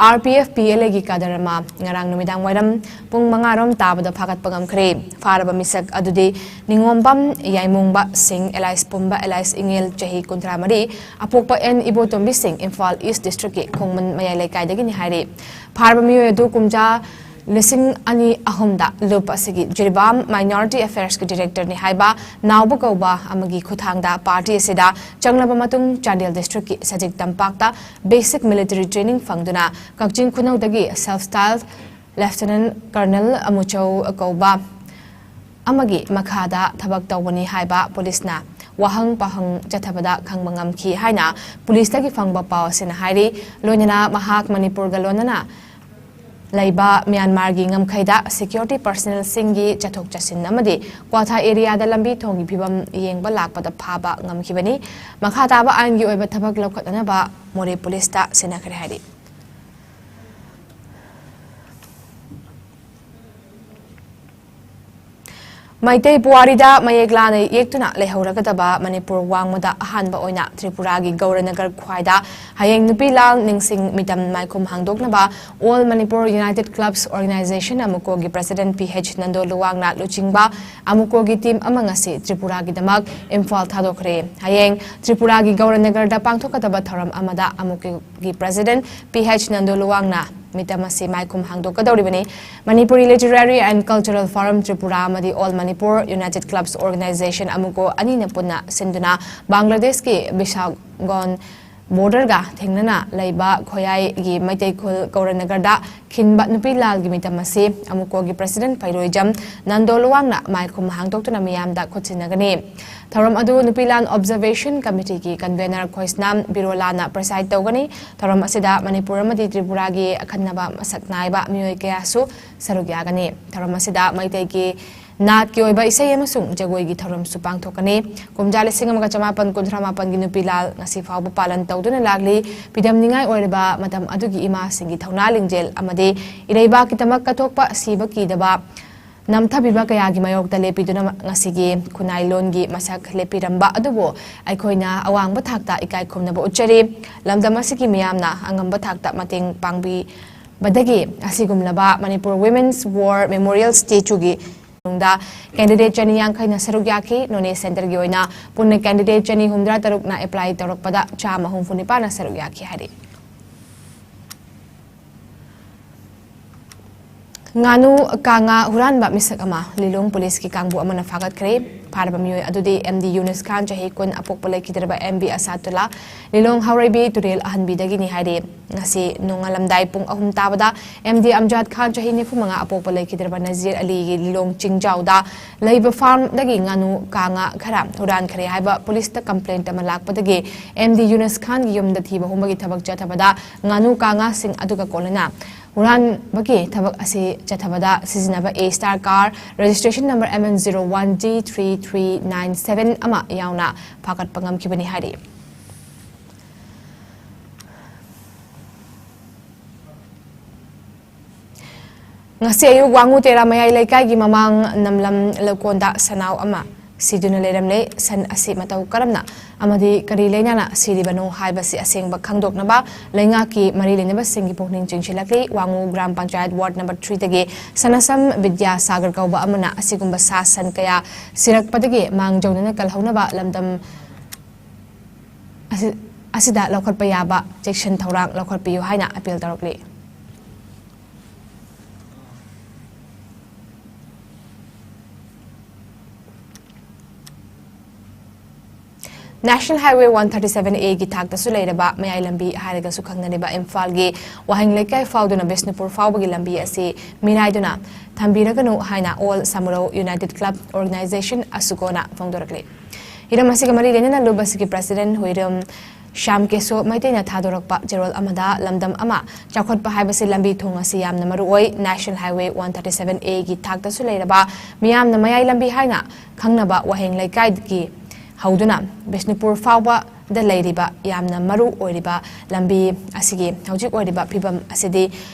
R P F P L ꯑꯦꯒꯤ ꯀꯥꯗꯔ ꯑꯃ ꯉꯔꯥꯡ ꯅꯨꯃꯤꯗꯥꯡ ꯋꯥꯏꯔꯝ ꯄꯨꯡ ꯃꯉꯥ ꯔꯣꯝ ꯇꯥꯕꯗ ꯐꯥꯒꯠꯄ ꯉꯝꯈ꯭ꯔꯦ꯫ ꯐꯥꯔꯕ ꯃꯤꯁꯛ ꯑꯗꯨꯗꯤ ꯅꯤꯉꯣꯝꯕꯝ ꯌꯥꯏꯃꯣꯡꯕ ꯁꯤꯡ, ꯑꯦꯂꯥꯏꯁ ꯄꯨꯝꯕ, ꯑꯦꯂꯥꯏꯁ ꯏꯉꯦꯜ, ꯆꯍꯤ ꯀꯨꯟꯊ꯭ꯔꯥ ꯃꯔꯤ, ꯑꯄꯣꯛꯄ ꯑꯦꯟ ꯏꯕꯣꯇꯣꯝꯕꯤ ꯁꯤꯡ, ꯏꯝꯐꯥꯜ ꯏꯁ ꯗꯤꯁꯇ꯭ꯔꯤꯛꯀꯤ ꯈꯣꯡꯃꯟ ꯃꯌꯥꯏ ꯂꯩꯀꯥꯏꯗꯒꯤꯅꯤ ꯍꯥꯏꯔꯤ꯫ ꯐꯥꯔꯕ ꯃꯤꯑꯣꯏ ꯑꯗꯨ ꯀꯨꯝꯖꯥ ꯂꯤꯁꯤꯡ ꯑꯅꯤ ꯑꯍꯨꯝꯗ ꯂꯨꯞ ꯑꯁꯤꯒꯤ ꯖꯤꯔꯤꯕꯥꯝ ꯃꯥꯏꯅꯣꯔꯤꯇꯤ ꯑꯦꯐꯦꯌꯔꯁꯀꯤ ꯗꯤꯔꯦꯛꯇꯔꯅꯤ ꯍꯥꯏꯕ ꯅꯥꯎꯕ ꯀꯧꯕ ꯑꯃꯒꯤ ꯈꯨꯠꯊꯥꯡꯗ ꯄꯥꯔꯇꯤ ꯑꯁꯤꯗ ꯆꯪꯂꯕ ꯃꯇꯨꯡ ꯆꯥꯟꯗꯦꯜ ꯗꯤꯁꯇ꯭ꯔꯤꯛꯀꯤ ꯁꯖꯤꯛ ꯇꯝꯄꯥꯛꯇ ꯕꯦꯁꯤꯛ ꯃꯤꯂꯤꯇꯔꯤ ꯇ꯭ꯔꯦꯅꯤꯡ ꯐꯪꯗꯨꯅ ꯀꯛꯆꯤꯡ ꯈꯨꯅꯧꯗꯒꯤ ꯁꯦꯜꯐ ꯁ꯭ꯇꯥꯏꯜ ꯂꯦꯐꯇꯤꯅꯦꯟ ꯀꯔꯅꯦꯜ ꯑꯃꯨꯆꯧ ꯀꯧꯕ ꯑꯃꯒꯤ ꯃꯈꯥꯗ ꯊꯕꯛ ꯇꯧꯕꯅꯤ ꯍꯥꯏꯕ ꯄꯨꯂꯤꯁꯅ ꯋꯥꯍꯪ ꯄꯥꯎꯍꯪ ꯆꯠꯊꯕꯗ ꯈꯪꯕ ꯉꯝꯈꯤ ꯍꯥꯏꯅ ꯄꯨꯂꯤꯁꯇꯒꯤ ꯐꯪꯕ ꯄꯥꯎ ꯑꯁꯤꯅ ꯍꯥꯏꯔꯤ꯫ ꯂꯣꯏꯅꯅ ꯃꯍꯥꯛ ꯃꯅꯤꯄꯨꯔꯒ ꯂꯣꯏꯅꯅ ꯂꯩꯕ ꯃ꯭ꯌꯥꯟꯃꯥꯔꯒꯤ ꯉꯝꯈꯩꯗ ꯁꯦꯀ꯭ꯌꯨꯔꯤꯇꯤ ꯄꯔꯁꯅꯦꯜꯁꯤꯡꯒꯤ ꯆꯠꯊꯣꯛ ꯆꯠꯁꯤꯟ ꯑꯃꯗꯤ ꯀ꯭ꯋꯥꯊꯥ ꯑꯦꯔꯤꯌꯥꯗ ꯂꯝꯕꯤ ꯊꯣꯡꯒꯤ ꯐꯤꯕꯝ ꯌꯦꯡꯕ ꯂꯥꯛꯄꯗ ꯐꯥꯕ ꯉꯝꯈꯤꯕꯅꯤ꯫ ꯃꯈꯥ ꯇꯥꯕ ꯑꯥꯏꯟꯒꯤ ꯑꯣꯏꯕ ꯊꯕꯛ ꯂꯧꯈꯠꯅꯅꯕ ꯃꯣꯔꯦ ꯄꯨꯂꯤꯁꯇ ꯁꯤꯟꯅꯈ꯭ꯔꯦ ꯍꯥꯏꯔꯤ꯫ ꯃꯩꯇꯩ ꯄꯨꯋꯥꯔꯤꯗ ꯃꯌꯦꯛ ꯂꯥꯅ ꯌꯦꯛꯇꯨꯅ ꯂꯩꯍꯧꯔꯒꯗꯕ ꯃꯅꯤꯄꯨꯔ ꯋꯥꯡꯃꯗ ꯑꯍꯥꯟꯕ ꯑꯣꯏꯅ ꯇ꯭ꯔꯤꯄꯨꯔꯥꯒꯤ ꯒꯧꯔꯅꯒꯔ ꯈ꯭ꯋꯥꯏꯗ ꯍꯌꯦꯡ ꯅꯨꯄꯤ ꯂꯥꯜ ꯅꯤꯡꯁꯤꯡ ꯃꯤꯇꯝ ꯃꯥꯏꯈꯨꯝ ꯍꯥꯡꯗꯣꯛꯅꯕ All Manipur United Clubs Organization, ꯑꯃꯨꯀꯣꯒꯤ ꯄ꯭ꯔꯁꯤꯗꯦꯟꯠ ꯄꯤ ꯑꯩꯆ ꯅꯟꯗꯣ ꯂꯨꯋꯥꯡꯅ ꯂꯨꯆꯤꯡꯕ ꯑꯃꯨꯀꯣꯒꯤ ꯇꯤꯝ ꯑꯃ ꯉꯁꯤ ꯇ꯭ꯔꯤꯄꯨꯔꯥꯒꯤꯗꯃꯛ ꯏꯝꯐꯥꯜ ꯊꯥꯗꯣꯛꯈ꯭ꯔꯦ꯫ ꯍꯌꯦꯡ ꯇ꯭ꯔꯤꯄꯨꯔꯥꯒꯤ ꯒꯧꯔꯅꯒꯔꯗ ꯄꯥꯡꯊꯣꯛꯀꯗꯕ ꯊꯧꯔꯝ ꯑꯃꯗ ꯑꯃꯨꯀꯣꯒꯤ ꯄ꯭ꯔꯁꯤꯗꯦꯟꯠ ꯄꯤ ꯑꯩꯆ ꯅꯟꯗꯣ ꯂꯨꯋꯥꯡꯅ ꯃꯤꯇꯝ ꯑꯁꯤ ꯃꯥꯏꯈꯨꯝ ꯍꯥꯡꯗꯣꯛꯀꯗꯧꯔꯤꯕꯅꯤ꯫ Manipuri Literary and Cultural Forum Tripura ꯑꯃꯗꯤ All Manipur United Clubs Organization, ꯑꯃꯨꯀꯣ ꯑꯅꯤꯅ ꯄꯨꯟꯅ ꯁꯤꯟꯗꯨꯅ ꯕꯪꯒ꯭ꯂꯥꯗꯦꯁꯀꯤ ꯕꯤꯁꯥꯒꯣꯟ ꯕꯣꯔꯗꯔꯒ ꯊꯦꯡꯅꯅ ꯂꯩꯕ ꯈꯣꯌꯥꯏꯒꯤ ꯃꯩꯇꯩ ꯈꯨꯜ ꯒꯧꯔꯅꯒꯔꯗ ꯈꯤꯟꯕ ꯅꯨꯄꯤ ꯂꯥꯜꯒꯤ ꯃꯤꯇꯝ ꯑꯁꯤ ꯑꯃꯨꯀꯣꯒꯤ ꯄ꯭ꯔꯁꯤꯗꯦꯟꯠ ꯐꯩꯔꯣꯏꯖꯝ ꯅꯟꯗꯣ ꯂꯨꯋꯥꯡꯅ ꯃꯥꯏꯈꯨꯝ ꯍꯥꯡꯗꯣꯛꯇꯨꯅ ꯃꯤꯌꯥꯝꯗ ꯈꯨꯠꯁꯤꯟꯅꯒꯅꯤ꯫ ꯊꯧꯔꯝ ꯑꯗꯨ ꯅꯨꯄꯤ ꯂꯥꯜ ꯑꯣꯕꯖꯔꯕꯦꯁꯟ ꯀꯃꯤꯇꯤꯒꯤ ꯀꯟꯚꯦꯅꯔ ꯈꯣꯏꯁꯅꯥꯝ ꯕꯤꯔꯣꯂꯥꯅ ꯄ꯭ꯔꯦꯁꯥꯏꯗ ꯇꯧꯒꯅꯤ꯫ ꯊꯧꯔꯝ ꯑꯁꯤꯗ ꯃꯅꯤꯄꯨꯔ ꯑꯃꯗꯤ ꯇ꯭ꯔꯤꯄꯨꯔꯥꯒꯤ ꯑꯈꯟꯅꯕ ꯃꯁꯛ ꯅꯥꯏꯕ ꯃꯤꯑꯣꯏ ꯀꯌꯥꯁꯨ ꯁꯔꯨꯛ ꯌꯥꯒꯅꯤ꯫ ꯊꯧꯔꯝ ꯑꯁꯤꯗ ꯃꯩꯇꯩꯒꯤ ꯅꯥꯠꯀꯤ ꯑꯣꯏꯕ ꯏꯁꯩ ꯑꯃꯁꯨꯡ ꯖꯒꯣꯏꯒꯤ ꯊꯧꯔꯝꯁꯨ ꯄꯥꯡꯊꯣꯛꯀꯅꯤ꯫ ꯀꯨꯝꯖꯥ ꯂꯤꯁꯤꯡ ꯑꯃꯒ ꯆꯃꯥꯄꯟ ꯀꯨꯟꯊ꯭ꯔꯥ ꯃꯥꯄꯟꯒꯤ ꯅꯨꯄꯤ ꯂꯥꯜ ꯉꯁꯤ ꯐꯥꯎꯕ ꯄꯥꯂꯟ ꯇꯧꯗꯨꯅ ꯂꯥꯛꯂꯤ꯫ ꯐꯤꯗꯝꯅꯤꯡꯉꯥꯏ ꯑꯣꯏꯔꯕ ꯃꯇꯝ ꯑꯗꯨꯒꯤ ꯏꯃꯥꯁꯤꯡꯒꯤ ꯊꯧꯅꯥ ꯂꯤꯡꯖꯦꯜ ꯑꯃꯗꯤ ꯏꯔꯩꯕꯥꯛꯀꯤꯗꯃꯛ ꯀꯠꯊꯣꯛꯄ ꯁꯤꯕ ꯀꯤꯗꯕ ꯅꯝꯊꯕꯤꯕ ꯀꯌꯥꯒꯤ ꯃꯥꯌꯣꯛꯇ ꯂꯦꯞꯄꯤꯗꯨꯅ ꯉꯁꯤꯒꯤ ꯈꯨꯟꯅꯥꯏ ꯂꯣꯟꯒꯤ ꯃꯁꯛ ꯂꯦꯞꯄꯤꯔꯝꯕ ꯑꯗꯨꯕꯨ ꯑꯩꯈꯣꯏꯅ ꯑꯋꯥꯡꯕ ꯊꯥꯛꯇ ꯏꯀꯥꯏ ꯈꯨꯝꯅꯕ ꯎꯠꯆꯔꯤ꯫ ꯂꯝꯗꯝ ꯑꯁꯤꯒꯤ ꯃꯤꯌꯥꯝꯅ ꯑꯉꯝꯕ ꯊꯥꯛꯇ ꯃꯇꯦꯡ ꯄꯥꯡꯕꯤꯕꯗꯒꯤ ꯑꯁꯤꯒꯨꯝꯂꯕ Manipur Women's War Memorial Statue ꯒꯤ ꯃꯅꯨꯡꯗ candidate ꯆꯅꯤ ꯌꯥꯡꯈꯩꯅ ꯁꯔꯨꯛ ꯌꯥꯈꯤ꯫ ꯅꯣꯅꯦ ꯁꯦꯟꯇꯔꯒꯤ ꯑꯣꯏꯅ ꯄꯨꯟꯅ candidate ꯆꯅꯤ ꯍꯨꯝꯗ꯭ꯔꯥ ꯇꯔꯨꯛꯅ apply ꯇꯧꯔꯛꯄꯗ ꯆꯥꯝꯃ ꯍꯨꯝꯐꯨ ꯅꯤꯄꯥꯟꯅ ꯁꯔꯨꯛ ꯌꯥꯈꯤ ꯍꯥꯏꯔꯤ꯫ ꯉꯥꯅꯨ ꯀꯥꯡꯉꯥ ꯍꯨꯔꯥꯟꯕ ꯃꯤꯁꯛ ꯑꯃ ꯂꯤꯂꯣꯡ ꯄꯨꯂꯤꯁꯀꯤ ꯀꯥꯡꯕꯨ ꯑꯃꯅ ꯐꯥꯒꯠꯈ꯭ꯔꯦ꯫ ꯐꯥꯔꯕ ꯃꯤꯑꯣꯏ ꯑꯗꯨꯗꯤ ꯑꯦꯝ ꯗꯤ ꯌꯨꯅꯨꯁ ꯈꯥꯟ, ꯆꯍꯤ ꯀꯨꯟ, ꯑꯄꯣꯛꯄ ꯂꯩꯈꯤꯗ꯭ꯔꯕ ꯑꯦꯝ ꯕꯤ ꯑꯁꯥꯗꯨꯜꯂꯥ, ꯂꯤꯂꯣꯡ ꯍꯥꯎꯔꯩꯕꯤ ꯇꯨꯔꯦꯜ ꯑꯍꯟꯕꯤꯗꯒꯤꯅꯤ ꯍꯥꯏꯔꯤ꯫ ꯉꯁꯤ ꯅꯣꯡꯉꯥꯜꯂꯝꯗꯥꯏ ꯄꯨꯡ ꯑꯍꯨꯝ ꯇꯥꯕꯗ ꯑꯦꯝ ꯗꯤ ꯑꯝꯖꯥꯗ ꯈꯥꯟ, ꯆꯍꯤ ꯅꯤꯐꯨ ꯃꯉꯥ, ꯑꯄꯣꯛꯄ ꯂꯩꯈꯤꯗ꯭ꯔꯕ ꯅꯖꯤꯔ ꯑꯂꯤꯒꯤ ꯂꯤꯂꯣꯡ ꯆꯤꯡꯖꯥꯎꯗ ꯂꯩꯕ ꯐꯥꯔꯝꯗꯒꯤ ꯉꯥꯅꯨ ꯀꯥꯡꯉꯥ ꯈꯔ ꯍꯨꯔꯥꯟꯈ꯭ꯔꯦ ꯍꯥꯏꯕ ꯄꯨꯂꯤꯁꯇ ꯀꯝꯄ꯭ꯂꯦꯟꯠ ꯑꯃ ꯂꯥꯛꯄꯗꯒꯤ ꯑꯦꯝ ꯗꯤ ꯌꯨꯅꯨꯁ ꯈꯥꯟꯒꯤ ꯌꯨꯝꯗ ꯊꯤꯕ ꯍꯨꯝꯕꯒꯤ ꯊꯕꯛ ꯆꯠꯊꯕꯗ ꯉꯥꯅꯨ ꯀꯥꯡꯉꯥꯁꯤꯡ ꯑꯗꯨꯒ ꯀꯣꯂꯣꯅ ꯍꯨꯔꯥꯟꯕꯒꯤ ꯊꯕꯛ ꯑꯁꯤ ꯆꯠꯊꯕꯗ ꯁꯤꯖꯤꯟꯅꯕ A star car, registration number M N zero one D three three nine seven ꯑꯃ ꯌꯥꯎꯅ ꯐꯥꯒꯠꯄ ꯉꯝꯈꯤꯕꯅꯤ ꯍꯥꯏꯔꯤ꯫ ꯉꯁꯤ ꯑꯌꯨꯛ ꯋꯥꯉꯨ ꯇꯦꯔꯥ ꯃꯌꯥꯏ ꯂꯩꯀꯥꯏꯒꯤ ꯃꯃꯥꯡ ꯅꯝꯂꯝ ꯂꯧꯀꯣꯟꯗ ꯁꯅꯥꯎ ꯑꯃ ꯁꯤꯗꯨꯅ ꯂꯩꯔꯝꯂꯦ꯫ ꯁꯟ ꯑꯁꯤ ꯃꯇꯧ ꯀꯔꯝꯅ ꯑꯃꯗꯤ ꯀꯔꯤ ꯂꯩꯅꯥꯅ ꯁꯤꯔꯤꯕꯅꯣ ꯍꯥꯏꯕꯁꯤ ꯑꯁꯦꯡꯕ ꯈꯪꯗꯣꯛꯅꯕ ꯂꯩꯉꯥꯛꯀꯤ ꯃꯔꯤ ꯂꯩꯅꯕꯁꯤꯡꯒꯤ ꯄꯨꯛꯅꯤꯡ ꯆꯤꯡꯁꯤꯜꯂꯛꯂꯤ꯫ ꯋꯥꯉꯨ gram panchayat ward number ꯊ꯭ꯔꯤꯗꯒꯤ ꯁꯅꯥꯁꯝ Vidyasagar ꯀꯧꯕ ꯑꯃꯅ ꯑꯁꯤꯒꯨꯝꯕ ꯁꯥ ꯁꯟ ꯀꯌꯥ ꯁꯤꯔꯛꯄꯗꯒꯤ ꯃꯥꯡꯖꯧꯅꯅ ꯀꯜꯍꯧꯅꯕ ꯂꯝꯗꯝ ꯑꯁꯤ-, ꯑꯁꯤꯗ ꯂꯧꯈꯠꯄ ꯌꯥꯕ ꯆꯦꯛꯁꯤꯟ ꯊꯧꯔꯥꯡ ꯂꯧꯈꯠꯄꯤꯌꯨ ꯍꯥꯏꯅ appeal ꯇꯧꯔꯛꯂꯤ꯫ National Highway one thirty seven A ꯒꯤ ꯊꯥꯛꯇꯁꯨ ꯂꯩꯔꯕ ꯃꯌꯥꯏ ꯂꯝꯕꯤ ꯍꯥꯏꯔꯒꯁꯨ ꯈꯪꯅꯔꯤꯕ ꯏꯝꯐꯥꯜꯒꯤ ꯋꯥꯍꯦꯡ ꯂꯩꯀꯥꯏ ꯐꯥꯎꯗꯨꯅ ꯕꯤꯁꯅꯨꯄꯨꯔ ꯐꯥꯎꯕꯒꯤ ꯂꯝꯕꯤ ꯑꯁꯤ ꯃꯤꯅꯥꯏꯗꯨꯅ ꯊꯝꯕꯤꯔꯒꯅꯨ ꯍꯥꯏꯅ All Samuro United Club Organization, ꯑꯁꯨꯀꯣꯅ ꯐꯣꯡꯗꯣꯔꯛꯂꯤ꯫ ꯍꯤꯔꯝ ꯑꯁꯤꯒ ꯃꯔꯤ ꯂꯩꯅꯅ ꯂꯨꯞ ꯑꯁꯤꯒꯤ president ꯍꯨꯏꯔꯝ ꯁ꯭ꯌꯥꯝ ꯀꯦꯁꯣ ꯃꯩꯇꯩꯅ ꯊꯥꯗꯣꯔꯛꯄ ꯆꯦꯔꯣꯜ ꯑꯃꯗ ꯂꯝꯗꯝ ꯑꯃ ꯆꯥꯎꯈꯠꯄ ꯍꯥꯏꯕꯁꯤ ꯂꯝꯕꯤ ꯊꯣꯡ ꯑꯁꯤ ꯌꯥꯝꯅ ꯃꯔꯨ ꯑꯣꯏ꯫ National Highway one thirty seven A ꯒꯤ ꯊꯥꯛꯇꯁꯨ ꯂꯩꯔꯕ ꯃꯤꯌꯥꯝꯅ ꯃꯌꯥꯏ ꯂꯝꯕꯤ ꯍꯥꯏꯅ ꯈꯪꯅꯕ ꯋꯥꯍꯦꯡ ꯂꯩꯀꯥꯏꯗꯒꯤ ꯍꯧꯗꯨꯅ ꯕꯤꯁꯅꯨꯄꯨꯔ ꯐꯥꯎꯕꯗ ꯂꯩꯔꯤꯕ ꯌꯥꯝꯅ ꯃꯔꯨ ꯑꯣꯏꯔꯤꯕ ꯂꯝꯕꯤ ꯑꯁꯤꯒꯤ ꯍꯧꯖꯤꯛ ꯑꯣꯏꯔꯤꯕ ꯐꯤꯕꯝ ꯑꯁꯤꯗꯤ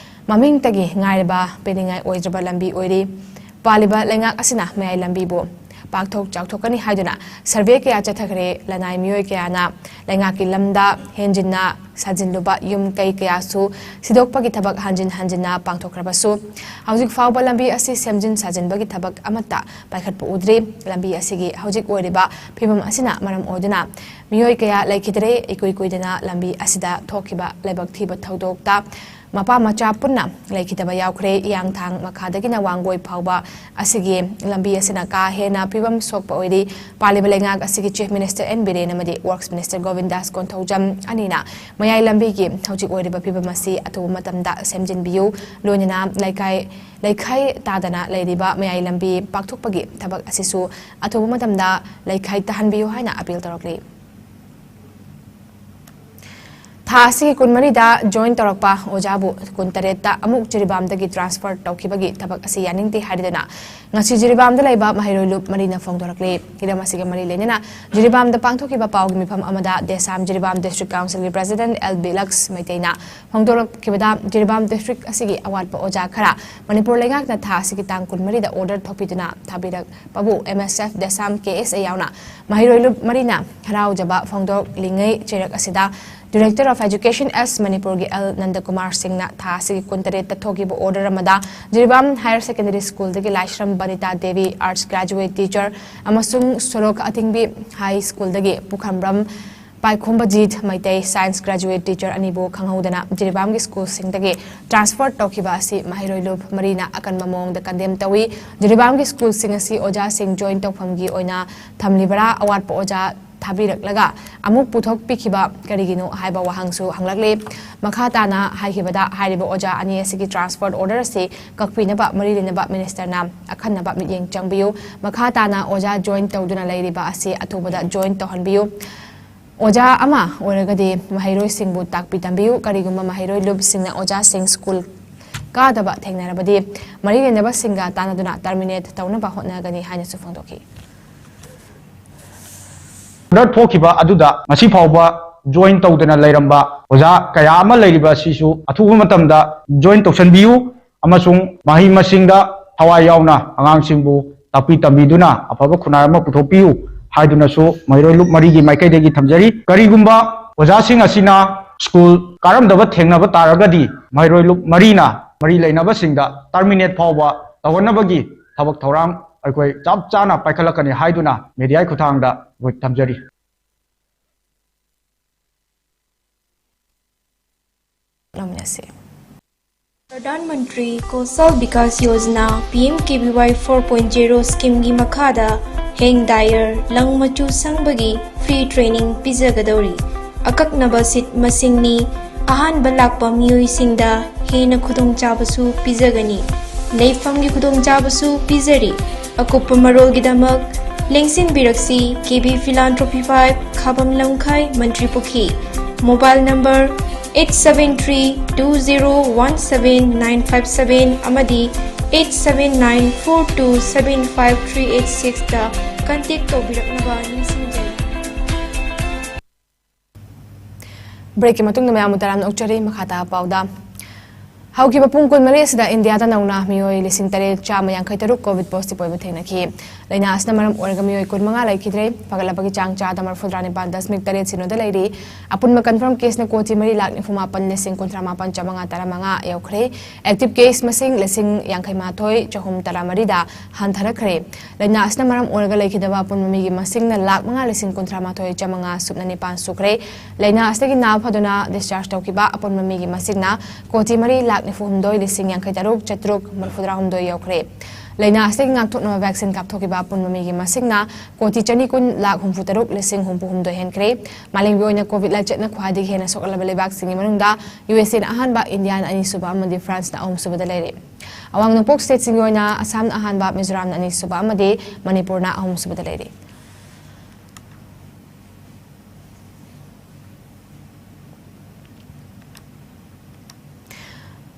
ꯃꯃꯤꯡꯇꯒꯤ ꯉꯥꯏꯔꯕ ꯄꯦꯟꯅꯤꯡꯉꯥꯏ ꯑꯣꯏꯗ꯭ꯔꯕ ꯂꯝꯕꯤ ꯑꯣꯏꯔꯤ꯫ ꯄꯥꯜꯂꯤꯕ ꯂꯩꯉꯥꯛ ꯑꯁꯤꯅ ꯃꯌꯥꯏ ꯂꯝꯕꯤꯕꯨ ꯄꯥꯛꯊꯣꯛ ꯆꯥꯎꯊꯣꯛꯀꯅꯤ ꯍꯥꯏꯗꯨꯅ survey ꯀꯌꯥ ꯆꯠꯊꯈ꯭ꯔꯦ꯫ ꯂꯅꯥꯏ ꯃꯤꯑꯣꯏ ꯀꯌꯥꯅ ꯂꯩꯉꯥꯛꯀꯤ ꯂꯝꯗ ꯍꯦꯟꯖꯤꯟꯅ ꯁꯥꯖꯤꯜꯂꯨꯕ ꯌꯨꯝ ꯀꯩ ꯀꯌꯥꯁꯨ ꯁꯤꯗꯣꯛꯄꯒꯤ ꯊꯕꯛ ꯍꯟꯖꯤꯟ ꯍꯟꯖꯤꯟꯅ ꯄꯥꯡꯊꯣꯛꯈ꯭ꯔꯕꯁꯨ, ꯍꯧꯖꯤꯛ ꯐꯥꯎꯕ ꯂꯝꯕꯤ ꯑꯁꯤ ꯁꯦꯝꯖꯤꯟ ꯁꯥꯖꯤꯟꯕꯒꯤ ꯊꯕꯛ ꯑꯃꯠꯇ ꯄꯥꯏꯈꯠꯄ ꯎꯗ꯭ꯔꯤ꯫ ꯂꯝꯕꯤ ꯑꯁꯤꯒꯤ ꯍꯧꯖꯤꯛ ꯑꯣꯏꯔꯤꯕ ꯐꯤꯕꯝ ꯑꯁꯤꯅ ꯃꯔꯝ ꯑꯣꯏꯗꯨꯅ ꯃꯤꯑꯣꯏ ꯀꯌꯥ ꯂꯩꯈꯤꯗ꯭ꯔꯦ꯫ ꯏꯀꯨꯏ ꯀꯨꯏꯗꯅ ꯂꯝꯕꯤ ꯑꯁꯤꯗ ꯊꯣꯛꯈꯤꯕ ꯂꯥꯏꯕꯛ ꯊꯤꯕ ꯊꯧꯗꯣꯛꯇ ꯃꯄꯥ ꯃꯆꯥ ꯄꯨꯟꯅ ꯂꯩꯈꯤꯗꯕ ꯌꯥꯎꯈ꯭ꯔꯦ꯫ ꯏꯌꯥꯡꯊꯥꯡ ꯃꯈꯥꯗꯒꯤꯅ ꯋꯥꯡꯒꯣꯏ ꯐꯥꯎꯕ ꯑꯁꯤꯒꯤ ꯂꯝꯕꯤ ꯑꯁꯤꯅ ꯀꯥ ꯍꯦꯟꯅ ꯐꯤꯕꯝ ꯁꯣꯛꯄ ꯑꯣꯏꯔꯤ꯫ ꯄꯥꯜꯂꯤꯕ ꯂꯩꯉꯥꯛ ꯑꯁꯤꯒꯤ Chief Minister N ꯕꯤꯔꯦꯟ ꯑꯃꯗꯤ Works Minister ꯒꯣꯕꯤꯟꯗꯥꯁ ꯀꯣꯟꯊꯧꯖꯝ ꯑꯅꯤꯅ ꯃꯌꯥꯏ ꯂꯝꯕꯤꯒꯤ ꯍꯧꯖꯤꯛ ꯑꯣꯏꯔꯤꯕ ꯐꯤꯕꯝ ꯑꯁꯤ ꯑꯊꯨꯕ ꯃꯇꯝꯗ ꯁꯦꯝꯖꯤꯟꯕꯤꯌꯨ, ꯂꯣꯏꯅꯅ ꯂꯩꯈꯥꯏ ꯂꯩꯈꯥꯏ ꯇꯥꯗꯅ ꯂꯩꯔꯤꯕ ꯃꯌꯥꯏ ꯂꯝꯕꯤ ꯄꯥꯛꯊꯣꯛꯄꯒꯤ ꯊꯕꯛ ꯑꯁꯤꯁꯨ ꯑꯊꯨꯕ ꯃꯇꯝꯗ ꯂꯩꯈꯥꯏ ꯇꯥꯍꯟꯕꯤꯌꯨ ꯍꯥꯏꯅ ꯑꯄꯤꯜ ꯇꯧꯔꯛꯂꯤ꯫ ꯊꯥ ꯑꯁꯤꯒꯤ ꯀꯨꯟꯃꯔꯤꯗ join ꯇꯧꯔꯛꯄ ꯑꯣꯖꯥꯕꯨ ꯀꯨꯟꯇꯔꯦꯠꯇ ꯑꯃꯨꯛ ꯖꯤꯔꯤꯕꯥꯝꯗꯒꯤ transfer ꯇꯧꯈꯤꯕꯒꯤ ꯊꯕꯛ ꯑꯁꯤ ꯌꯥꯅꯤꯡꯗꯦ ꯍꯥꯏꯗꯨꯅ ꯉꯁꯤ ꯖꯤꯔꯤꯕꯥꯝꯗ ꯂꯩꯕ ꯃꯍꯩꯔꯣꯏ ꯂꯨꯞ ꯃꯔꯤꯅ ꯐꯣꯡꯗꯣꯔꯛꯂꯤ꯫ ꯍꯤꯔꯝ ꯑꯁꯤꯒ ꯃꯔꯤ ꯂꯩꯅꯅ ꯖꯤꯔꯤꯕꯥꯝꯗ ꯄꯥꯡꯊꯣꯛꯈꯤꯕ ꯄꯥꯎꯒꯤ ꯃꯤꯐꯝ ꯑꯃꯗ ꯗꯦꯁꯥꯝ ꯖꯤꯔꯤꯕꯥꯝ District Council ꯒꯤ President ꯑꯦꯜ ꯕꯤꯂꯛꯁ ꯃꯩꯇꯩꯅ ꯐꯣꯡꯗꯣꯔꯛꯈꯤꯕꯗ ꯖꯤꯔꯤꯕꯥꯝ district ꯑꯁꯤꯒꯤ ꯑꯋꯥꯠꯄ ꯑꯣꯖꯥ ꯈꯔ ꯃꯅꯤꯄꯨꯔ ꯂꯩꯉꯥꯛꯅ ꯊꯥ ꯑꯁꯤꯒꯤ ꯇꯥꯡ ꯀꯨꯟꯃꯔꯤꯗ order ꯊꯣꯛꯄꯤꯗꯨꯅ ꯊꯥꯕꯤꯔꯛꯄꯕꯨ M S F, ꯗꯦꯁꯥꯝ, K S A ꯌꯥꯎꯅ ꯃꯍꯩꯔꯣꯏ ꯂꯨꯞ ꯃꯔꯤꯅ ꯍꯔꯥꯎꯖꯕ ꯐꯣꯡꯗꯣꯛꯂꯤꯉꯩ ꯆꯩꯔꯛ ꯑꯁꯤꯗ Director of Education S ꯃꯅꯤꯄꯨꯔꯒꯤ ꯑꯦꯜ ꯅꯟꯗꯀꯨꯃꯥꯔ ꯁꯤꯡꯅ ꯊꯥ ꯑꯁꯤꯒꯤ ꯀꯨꯟꯇꯔꯦꯠꯇ ꯊꯣꯛꯈꯤꯕ order ꯑꯃꯗ ꯖꯤꯔꯤꯕꯥꯝ Higher Secondary School ꯗꯒꯤ ꯂꯥꯏꯁ꯭ꯔꯝ Banita Devi, Arts Graduate Teacher, ꯑꯃꯁꯨꯡ ꯁꯣꯔꯣꯛ ꯑꯊꯤꯡꯕꯤ High School ꯗꯒꯤ ꯄꯨꯈ꯭ꯔꯝꯕꯝ ꯄꯥꯏꯈꯣꯝꯕꯖꯤꯠ ꯃꯩꯇꯩ, Science Graduate Teacher ꯑꯅꯤꯕꯨ ꯈꯪꯍꯧꯗꯅ ꯖꯤꯔꯤꯕꯥꯝꯒꯤ school ꯁꯤꯡꯗꯒꯤ transfer ꯇꯧꯈꯤꯕ ꯑꯁꯤ ꯃꯍꯩꯔꯣꯏ ꯂꯨꯞ ꯃꯔꯤꯅ ꯑꯀꯟꯕ ꯃꯑꯣꯡꯗ condemn ꯇꯧꯏ꯫ ꯖꯤꯔꯤꯕꯥꯝꯒꯤ school ꯁꯤꯡ ꯑꯁꯤ ꯑꯣꯖꯥꯁꯤꯡ join ꯇꯧꯐꯝꯒꯤ ꯑꯣꯏꯅ ꯊꯝꯂꯤꯕꯔꯥ, ꯑꯋꯥꯠꯄ ꯑꯣꯖꯥ ꯊꯥꯕꯤꯔꯛꯂꯒ ꯑꯃꯨꯛ ꯄꯨꯊꯣꯛꯄꯤꯈꯤꯕ ꯀꯔꯤꯒꯤꯅꯣ ꯍꯥꯏꯕ ꯋꯥꯍꯪꯁꯨ ꯍꯪꯂꯛꯂꯤ꯫ ꯃꯈꯥ ꯇꯥꯅ ꯍꯥꯏꯈꯤꯕꯗ, ꯍꯥꯏꯔꯤꯕ ꯑꯣꯖꯥ ꯑꯅꯤ ꯑꯁꯤꯒꯤ transfer order ꯑꯁꯤ ꯀꯛꯄꯤꯅꯕ ꯃꯔꯤ ꯂꯩꯅꯕ minister ꯅ ꯑꯈꯟꯅꯕ ꯃꯤꯠꯌꯦꯡ ꯆꯪꯕꯤꯌꯨ꯫ ꯃꯈꯥ ꯇꯥꯅ ꯑꯣꯖꯥ join ꯇꯧꯗꯨꯅ ꯂꯩꯔꯤꯕ ꯑꯁꯤ ꯑꯊꯨꯕꯗ join ꯇꯧꯍꯟꯕꯤꯌꯨ꯫ ꯑꯣꯖꯥ ꯑꯃ ꯑꯣꯏꯔꯒꯗꯤ ꯃꯍꯩꯔꯣꯏꯁꯤꯡꯕꯨ ꯇꯥꯛꯄꯤ ꯇꯝꯕꯤꯌꯨ꯫ ꯀꯔꯤꯒꯨꯝꯕ ꯃꯍꯩꯔꯣꯏ ꯂꯨꯞꯁꯤꯡꯅ ꯑꯣꯖꯥꯁꯤꯡ school ꯀꯥꯗꯕ ꯊꯦꯡꯅꯔꯕꯗꯤ, ꯃꯔꯤ ꯂꯩꯅꯕꯁꯤꯡꯒ ꯇꯥꯟꯅꯗꯨꯅ terminate ꯇꯧꯅꯕ ꯍꯣꯠꯅꯒꯅꯤ ꯍꯥꯏꯅꯁꯨ ꯐꯣꯡꯗꯣꯛꯈꯤ꯫ Order ꯊꯣꯛꯈꯤꯕ ꯑꯗꯨꯗ ꯉꯁꯤ ꯐꯥꯎꯕ join ꯇꯧꯗꯅ ꯂꯩꯔꯝꯕ ꯑꯣꯖꯥ ꯀꯌꯥ ꯑꯃ ꯂꯩꯔꯤꯕ ꯑꯁꯤꯁꯨ ꯑꯊꯨꯕ ꯃꯇꯝꯗ join ꯇꯧꯁꯟꯕꯤꯌꯨ ꯑꯃꯁꯨꯡ ꯃꯍꯩ ꯃꯁꯤꯡꯗ ꯊꯋꯥꯏ ꯌꯥꯎꯅ ꯑꯉꯥꯡꯁꯤꯡꯕꯨ ꯇꯥꯛꯄꯤ ꯇꯝꯕꯤꯗꯨꯅ ꯑꯐꯕ ꯈꯨꯟꯅꯥꯏ ꯑꯃ ꯄꯨꯊꯣꯛꯄꯤꯌꯨ ꯍꯥꯏꯗꯨꯅꯁꯨ ꯃꯍꯩꯔꯣꯏ ꯂꯨꯞ ꯃꯔꯤꯒꯤ ꯃꯥꯏꯀꯩꯗꯒꯤ ꯊꯝꯖꯔꯤ꯫ ꯀꯔꯤꯒꯨꯝꯕ ꯑꯣꯖꯥꯁꯤꯡ ꯑꯁꯤꯅ school ꯀꯥꯔꯝꯗꯕ ꯊꯦꯡꯅꯕ ꯇꯥꯔꯒꯗꯤ, ꯃꯍꯩꯔꯣꯏ ꯂꯨꯞ ꯃꯔꯤꯅ ꯃꯔꯤ ꯂꯩꯅꯕꯁꯤꯡꯗ terminate ꯐꯥꯎꯕ ꯇꯧꯍꯟꯅꯕꯒꯤ ꯊꯕꯛ ꯊꯧꯔꯥꯡ ꯑꯩꯈꯣꯏ ꯆꯞ ꯆꯥꯅ ꯄꯥꯏꯈꯠꯂꯛꯀꯅꯤ ꯍꯥꯏꯗꯨꯅ media ꯒꯤ ꯈꯨꯠꯊꯥꯡꯗ ꯑꯩꯈꯣꯏ ꯊꯝꯖꯔꯤ꯫ ꯂꯧꯃꯤꯟꯅꯁꯤ꯫ ꯄ꯭ꯔꯙꯥꯟ ꯃꯟꯇ꯭ꯔꯤ ꯀꯧꯁꯜ ꯕꯤꯀꯥꯁ ꯌꯣꯖꯅꯥ, ꯄꯤ ꯑꯦꯝ ꯀꯦ ꯚꯤ ꯋꯥꯏ four point zero scheme ꯒꯤ ꯃꯈꯥꯗ ꯍꯦꯡ ꯗꯥꯏꯌꯔ, ꯂꯪ ꯃꯆꯨ ꯁꯪꯕꯒꯤ free training ꯄꯤꯖꯒꯗꯧꯔꯤ꯫ ꯑꯀꯛꯅꯕ seat ꯃꯁꯤꯡꯅꯤ꯫ ꯑꯍꯥꯟꯕ ꯂꯥꯛꯄ ꯃꯤꯑꯣꯏꯁꯤꯡꯗ ꯍꯦꯟꯅ ꯈꯨꯗꯣꯡꯆꯥꯕꯁꯨ ꯄꯤꯖꯒꯅꯤ꯫ ꯂꯩꯐꯝꯒꯤ ꯈꯨꯗꯣꯡꯆꯥꯕꯁꯨ ꯄꯤꯖꯔꯤ꯫ ꯑꯀꯨꯞꯄ ꯃꯔꯣꯜꯒꯤꯗꯃꯛ ꯂꯦꯡꯁꯤꯟꯕꯤꯔꯛꯁꯤ, ꯀꯦ ꯕꯤ Philanthropy five, ꯈꯥꯕꯝ ꯂꯝꯈꯥꯏ, ꯃꯟꯇ꯭ꯔꯤ ꯄꯨꯈ꯭ꯔꯤ꯫ Mobile number eight seven three two zero one seven nine five seven ꯑꯃꯗꯤ eight seven nine four two seven five three eight six ꯇ contact ꯇꯧꯕꯤꯔꯛꯅꯕ ꯅꯤꯡꯁꯤꯡꯖꯔꯤ꯫ Break ꯀꯤ ꯃꯇꯨꯡꯗ ꯃꯌꯥꯝꯕꯨ ꯇꯔꯥꯝꯅ ꯑꯣꯛꯆꯔꯤ꯫ ꯃꯈꯥ ꯇꯥꯕ ꯄꯥꯎꯗ, ꯍꯧꯈꯤꯕ ꯄꯨꯡ ꯀꯨꯟꯃꯔꯤ ꯑꯁꯤꯗ ꯏꯟꯗꯤꯌꯥꯗ ꯅꯧꯅ ꯃꯤꯑꯣꯏ ꯂꯤꯁꯤꯡ ꯇꯔꯦꯠ ꯆꯥꯝꯃ ꯌꯥꯡꯈꯩ ꯇꯔꯨꯛ COVID positive ꯑꯣꯏꯕ ꯊꯦꯡꯅꯈꯤ꯫ ꯂꯥꯏꯅꯥ ꯑꯁꯤꯅ ꯃꯔꯝ ꯑꯣꯏꯔꯒ ꯃꯤꯑꯣꯏ ꯀꯨꯟꯃꯉꯥ ꯂꯩꯈꯤꯗ꯭ꯔꯦ꯫ ꯐꯒꯠꯂꯛꯄꯒꯤ ꯆꯥꯡ ꯆꯥꯗ ꯃꯔꯤꯐꯨꯇꯔꯥ ꯅꯤꯄꯥꯟ ꯗꯁꯃꯤꯛ ꯇꯔꯦꯠ ꯁꯤꯅꯣꯗ ꯂꯩꯔꯤ꯫ ꯑꯄꯨꯟꯕ confirm case ꯅ ꯀꯣꯇꯤ ꯃꯔꯤ ꯂꯥꯈ ꯅꯤꯐꯨ ꯃꯥꯄꯟ ꯂꯤꯁꯤꯡ ꯀꯨꯟꯊ꯭ꯔꯥ ꯃꯥꯄꯟ ꯆꯥꯃꯉꯥ ꯇꯔꯥꯃꯉꯥ ꯌꯧꯈ꯭ꯔꯦ꯫ Active case ꯃꯁꯤꯡ ꯂꯤꯁꯤꯡ ꯌꯥꯡꯈꯩ ꯃꯥꯊꯣꯏ ꯆꯍꯨꯝ ꯇꯔꯥ ꯃꯔꯤꯗ ꯍꯟꯊꯔꯛꯈ꯭ꯔꯦ꯫ ꯂꯥꯏꯅꯥ ꯑꯁꯤꯅ ꯃꯔꯝ ꯑꯣꯏꯔꯒ ꯂꯩꯈꯤꯗꯕ ꯑꯄꯨꯟꯕ ꯃꯤꯒꯤ ꯃꯁꯤꯡꯅ ꯂꯥꯈ ꯃꯉꯥ ꯂꯤꯁꯤꯡ ꯀꯨꯟꯊ꯭ꯔꯥ ꯃꯥꯊꯣꯏ ꯆꯥꯃꯉꯥ ꯁꯨꯞꯅ ꯅꯤꯄꯥꯟ ꯁꯨꯈ꯭ꯔꯦ꯫ ꯂꯥꯏꯅꯥ ꯑꯁꯤꯗꯒꯤ ꯅꯥꯕ ꯐꯗꯨꯅ discharge ꯇꯧꯈꯤꯕ ꯑꯄꯨꯟꯕ ꯃꯤꯒꯤ ꯃꯁꯤꯡꯅ ꯀꯣꯇꯤ ꯃꯔꯤ ꯂꯥꯈ ꯅꯤꯐꯨ ꯍꯨꯝꯗꯣꯏ ꯂꯤꯁꯤꯡ ꯌꯥꯡꯈꯩ ꯇꯔꯨꯛ ꯆꯥꯇ꯭ꯔꯨꯛ ꯃꯔꯤꯐꯨꯇꯔꯥ ꯍꯨꯝꯗꯣꯏ ꯌꯧꯈ꯭ꯔꯦ꯫ ꯂꯥꯏꯅꯥ ꯑꯁꯤꯗꯒꯤ ꯉꯥꯛꯊꯣꯛꯅꯕ vaccine ꯀꯥꯞꯊꯣꯛꯈꯤꯕ ꯑꯄꯨꯟꯕ ꯃꯤꯒꯤ ꯃꯁꯤꯡꯅ ꯀꯣꯇꯤ ꯆꯅꯤ ꯀꯨꯟ ꯂꯥꯈ ꯍꯨꯝꯐꯨ ꯇꯔꯨꯛ ꯂꯤꯁꯤꯡ ꯍꯨꯝꯐꯨ ꯍꯨꯝꯗꯣꯏ ꯍꯦꯟꯈ꯭ꯔꯦ꯫ ꯃꯥꯂꯦꯝꯒꯤ ꯑꯣꯏꯅ COVID ꯂꯥꯏꯆꯠꯅ ꯈ꯭ꯋꯥꯏꯗꯒꯤ ꯍꯦꯟꯅ ꯁꯣꯛꯍꯜꯂꯕ ꯂꯩꯕꯥꯛꯁꯤꯡꯒꯤ ꯃꯅꯨꯡꯗ ꯌꯨ ꯑꯦꯁ ꯑꯦꯅ ꯑꯍꯥꯟꯕ, ꯏꯟꯗꯤꯌꯥꯅ ꯑꯅꯤꯁꯨꯕ ꯑꯃꯗꯤ ꯐ꯭ꯔꯥꯟꯁꯅ ꯑꯍꯨꯝꯁꯨꯕꯗ ꯂꯩꯔꯤ꯫ ꯑꯋꯥꯡ ꯅꯣꯡꯄꯣꯛ stateꯁꯤꯡꯒꯤ ꯑꯣꯏꯅ ꯑꯁꯥꯝꯅ ꯑꯍꯥꯟꯕ, ꯃꯤꯖꯣꯔꯥꯝꯅ ꯑꯅꯤꯁꯨꯕ ꯑꯃꯗꯤ ꯃꯅꯤꯄꯨꯔꯅ ꯑꯍꯨꯝꯁꯨꯕꯗ ꯂꯩꯔꯤ꯫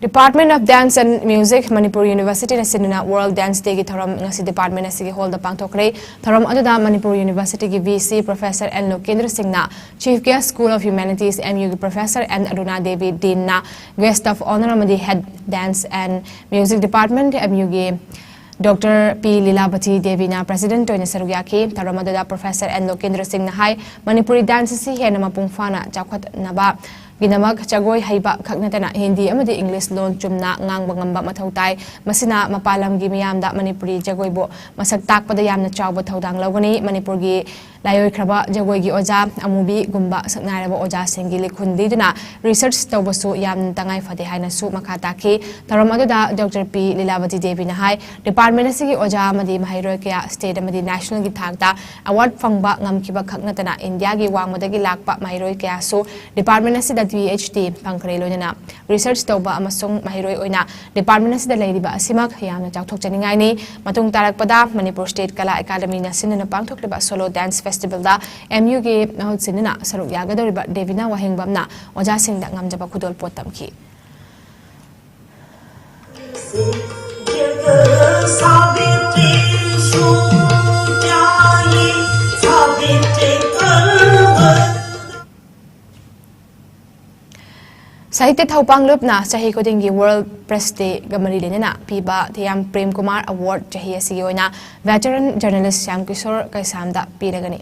Department of Dance and Music, Manipur University ꯅ ꯁꯤꯟꯗꯨꯅ World Dance Day ꯒꯤ ꯊꯧꯔꯝ ꯉꯁꯤ department ꯑꯁꯤꯒꯤ hall ꯗ ꯄꯥꯡꯊꯣꯛꯈ꯭ꯔꯦ꯫ ꯊꯧꯔꯝ ꯑꯗꯨꯗ ꯃꯅꯤꯄꯨꯔ University ꯒꯤ V C Professor N ꯂꯣꯀꯦꯟꯗ꯭ꯔ ꯁꯤꯡꯅ Chief Guest, School of Humanities, M U ꯒꯤ Professor N ꯑꯔꯨꯅꯥ ꯗꯦꯕꯤ, Dean ꯅ Guest of Honour ꯑꯃꯗꯤ Head Dance and Music Department, M U ꯒꯤ Doctor P ꯂꯤꯂꯥꯕꯇꯤ ꯗꯦꯕꯤꯅ President ꯑꯣꯏꯅ ꯁꯔꯨꯛ ꯌꯥꯈꯤ꯫ ꯊꯧꯔꯝ ꯑꯗꯨꯗ Professor N ꯂꯣꯀꯦꯟꯗ꯭ꯔ ꯁꯤꯡꯅ ꯍꯥꯏ, ꯃꯅꯤꯄꯨꯔꯤ dance ꯑꯁꯤ ꯍꯦꯟꯅ ꯃꯄꯨꯡ ꯐꯥꯅ ꯆꯥꯎꯈꯠꯅꯕ ꯒꯤꯗꯃꯛ ꯖꯒꯣꯏ ꯍꯩꯕ ꯈꯛ ꯅꯠꯇꯅ ꯍꯤꯟꯗꯤ ꯑꯃꯗꯤ ꯏꯪꯂꯤꯁ ꯂꯣꯟ ꯆꯨꯝꯅ ꯉꯥꯡꯕ ꯉꯝꯕ ꯃꯊꯧ ꯇꯥꯏ꯫ ꯃꯁꯤꯅ ꯃꯄꯥꯟ ꯂꯝꯒꯤ ꯃꯤꯌꯥꯝꯗ ꯃꯅꯤꯄꯨꯔꯤ ꯖꯒꯣꯏꯕꯨ ꯃꯁꯛ ꯇꯥꯛꯄꯗ ꯌꯥꯝꯅ ꯆꯥꯎꯕ ꯊꯧꯗꯥꯡ ꯂꯧꯒꯅꯤ꯫ ꯃꯅꯤꯄꯨꯔꯒꯤ ꯂꯥꯏꯑꯣꯏꯈ꯭ꯔꯕ ꯖꯒꯣꯏꯒꯤ ꯑꯣꯖꯥ ꯑꯃꯨꯕꯤꯒꯨꯝꯕ ꯁꯛꯅꯥꯏꯔꯕ ꯑꯣꯖꯥꯁꯤꯡꯒꯤ ꯂꯤꯈꯨꯟ ꯂꯤꯗꯨꯅ ꯔꯤꯁꯔꯆ ꯇꯧꯕꯁꯨ ꯌꯥꯝꯅ ꯇꯉꯥꯏ ꯐꯗꯦ ꯍꯥꯏꯅꯁꯨ ꯃꯈꯥ ꯇꯥꯈꯤ꯫ ꯊꯧꯔꯝ ꯑꯗꯨꯗ ꯗꯣꯛꯇꯔ ꯄꯤ ꯂꯤꯂꯥꯕꯇꯤ ꯗꯦꯕꯤꯅ ꯍꯥꯏ, ꯗꯤꯄꯥꯔꯠꯃꯦꯟ ꯑꯁꯤꯒꯤ ꯑꯣꯖꯥ ꯑꯃꯗꯤ ꯃꯍꯩꯔꯣꯏ ꯀꯌꯥ ꯁ꯭ꯇꯦꯠ ꯑꯃꯗꯤ ꯅꯦꯁꯅꯦꯜꯒꯤ ꯊꯥꯛꯇ ꯑꯦꯋꯥꯔꯗ ꯐꯪꯕ ꯉꯝꯈꯤꯕ ꯈꯛ ꯅꯠꯇꯅ ꯏꯟꯗꯤꯌꯥꯒꯤ ꯋꯥꯡꯃꯗꯒꯤ ꯂꯥꯛꯄ ꯃꯍꯩꯔꯣꯏ ꯀꯌꯥꯁꯨ ꯗꯤꯄꯥꯔꯠꯃꯦꯟ ꯑꯁꯤꯗ ꯄꯤ ꯑꯩꯆ ꯗꯤ ꯐꯪꯈ꯭ꯔꯦ꯫ ꯂꯣꯏꯅꯅ ꯔꯤꯁꯔꯆ ꯇꯧꯕ ꯑꯃꯁꯨꯡ ꯃꯍꯩꯔꯣꯏ ꯑꯣꯏꯅ ꯗꯤꯄꯥꯔꯠꯃꯦꯟ ꯑꯁꯤꯗ ꯂꯩꯔꯤꯕ ꯑꯁꯤꯃꯛ ꯌꯥꯝꯅ ꯆꯥꯎꯊꯣꯛꯆꯅꯤꯡꯉꯥꯏꯅꯤ꯫ ꯃꯇꯨꯡ ꯇꯥꯔꯛꯄꯗ ꯃꯅꯤꯄꯨꯔ ꯁ꯭ꯇꯦꯠ ꯀꯂꯥ ꯑꯦꯀꯥꯗꯃꯤꯅ ꯁꯤꯟꯗꯨꯅ ꯄꯥꯡꯊꯣꯛꯂꯤꯕ ꯁꯣꯂꯣ ꯗꯥꯟꯁ ꯐꯦꯁꯇꯤꯚꯦꯜꯗ ꯑꯦꯝ ꯌꯨꯒꯤ ꯃꯍꯨꯠ ꯁꯤꯟꯗꯨꯅ ꯁꯔꯨꯛ ꯌꯥꯒꯗꯧꯔꯤꯕ ꯗꯦꯕꯤꯅꯥ ꯋꯥꯍꯦꯡꯕꯝꯅ ꯑꯣꯖꯥꯁꯤꯡꯗ ꯉꯝꯖꯕ ꯈꯨꯗꯣꯜꯄꯣꯠ ꯇꯝꯈꯤ꯫ ꯁꯥꯍꯤꯇ꯭ꯌ ꯊꯧꯄꯥꯡ ꯂꯨꯞꯅ ꯆꯍꯤ ꯈꯨꯗꯤꯡꯒꯤ World Press Day ꯒ ꯃꯔꯤ ꯂꯩꯅꯅ ꯄꯤꯕ ꯊꯤꯌꯥꯝ ꯄ꯭ꯔꯦꯝ ꯀꯨꯃꯥꯔ Award ꯆꯍꯤ ꯑꯁꯤꯒꯤ ꯑꯣꯏꯅ veteran journalist ꯁ꯭ꯌꯥꯝ ꯀꯤꯁꯣꯔ ꯀꯩꯁꯥꯝꯗ ꯄꯤꯔꯒꯅꯤ꯫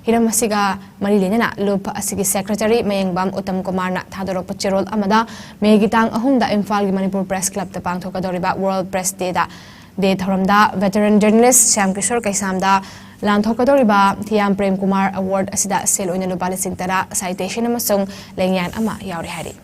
ꯍꯤꯔꯝ ꯑꯁꯤꯒ ꯃꯔꯤ ꯂꯩꯅꯅ ꯂꯨꯞ ꯑꯁꯤꯒꯤ ꯁꯦꯀ꯭ꯔꯦꯇꯔꯤ ꯃꯌꯦꯡꯕꯝ ꯎꯠꯇꯝ ꯀꯨꯃꯥꯔꯅ ꯊꯥꯗꯣꯔꯛꯄ ꯆꯦꯔꯣꯜ ꯑꯃꯗ ꯃꯦꯒꯤ ꯇꯥꯡ ꯑꯍꯨꯝꯗ ꯏꯝꯐꯥꯜꯒꯤ ꯃꯅꯤꯄꯨꯔ ꯄ꯭ꯔꯦꯁ ꯀ꯭ꯂꯕꯇ ꯄꯥꯡꯊꯣꯛꯀꯗꯧꯔꯤꯕ World Press Day ꯗ, ꯗꯦ ꯊꯧꯔꯝꯗ veteran journalist ꯁ꯭ꯌꯥꯝ ꯀꯤꯁꯣꯔ ꯀꯩꯁꯥꯝꯗ ꯂꯥꯟꯊꯣꯛꯀꯗꯧꯔꯤꯕ ꯊꯤꯌꯥꯝ ꯄ꯭ꯔꯦꯝ ꯀꯨꯃꯥꯔ Award ꯑꯁꯤꯗ ꯁꯦꯜ ꯑꯣꯏꯅ ꯂꯨꯄꯥ ꯂꯤꯁꯤꯡ ꯇꯔꯥ, citation ꯑꯃꯁꯨꯡ ꯂꯦꯡꯌꯥꯟ ꯑꯃ ꯌꯥꯎꯔꯤ ꯍꯥꯏꯔꯤ꯫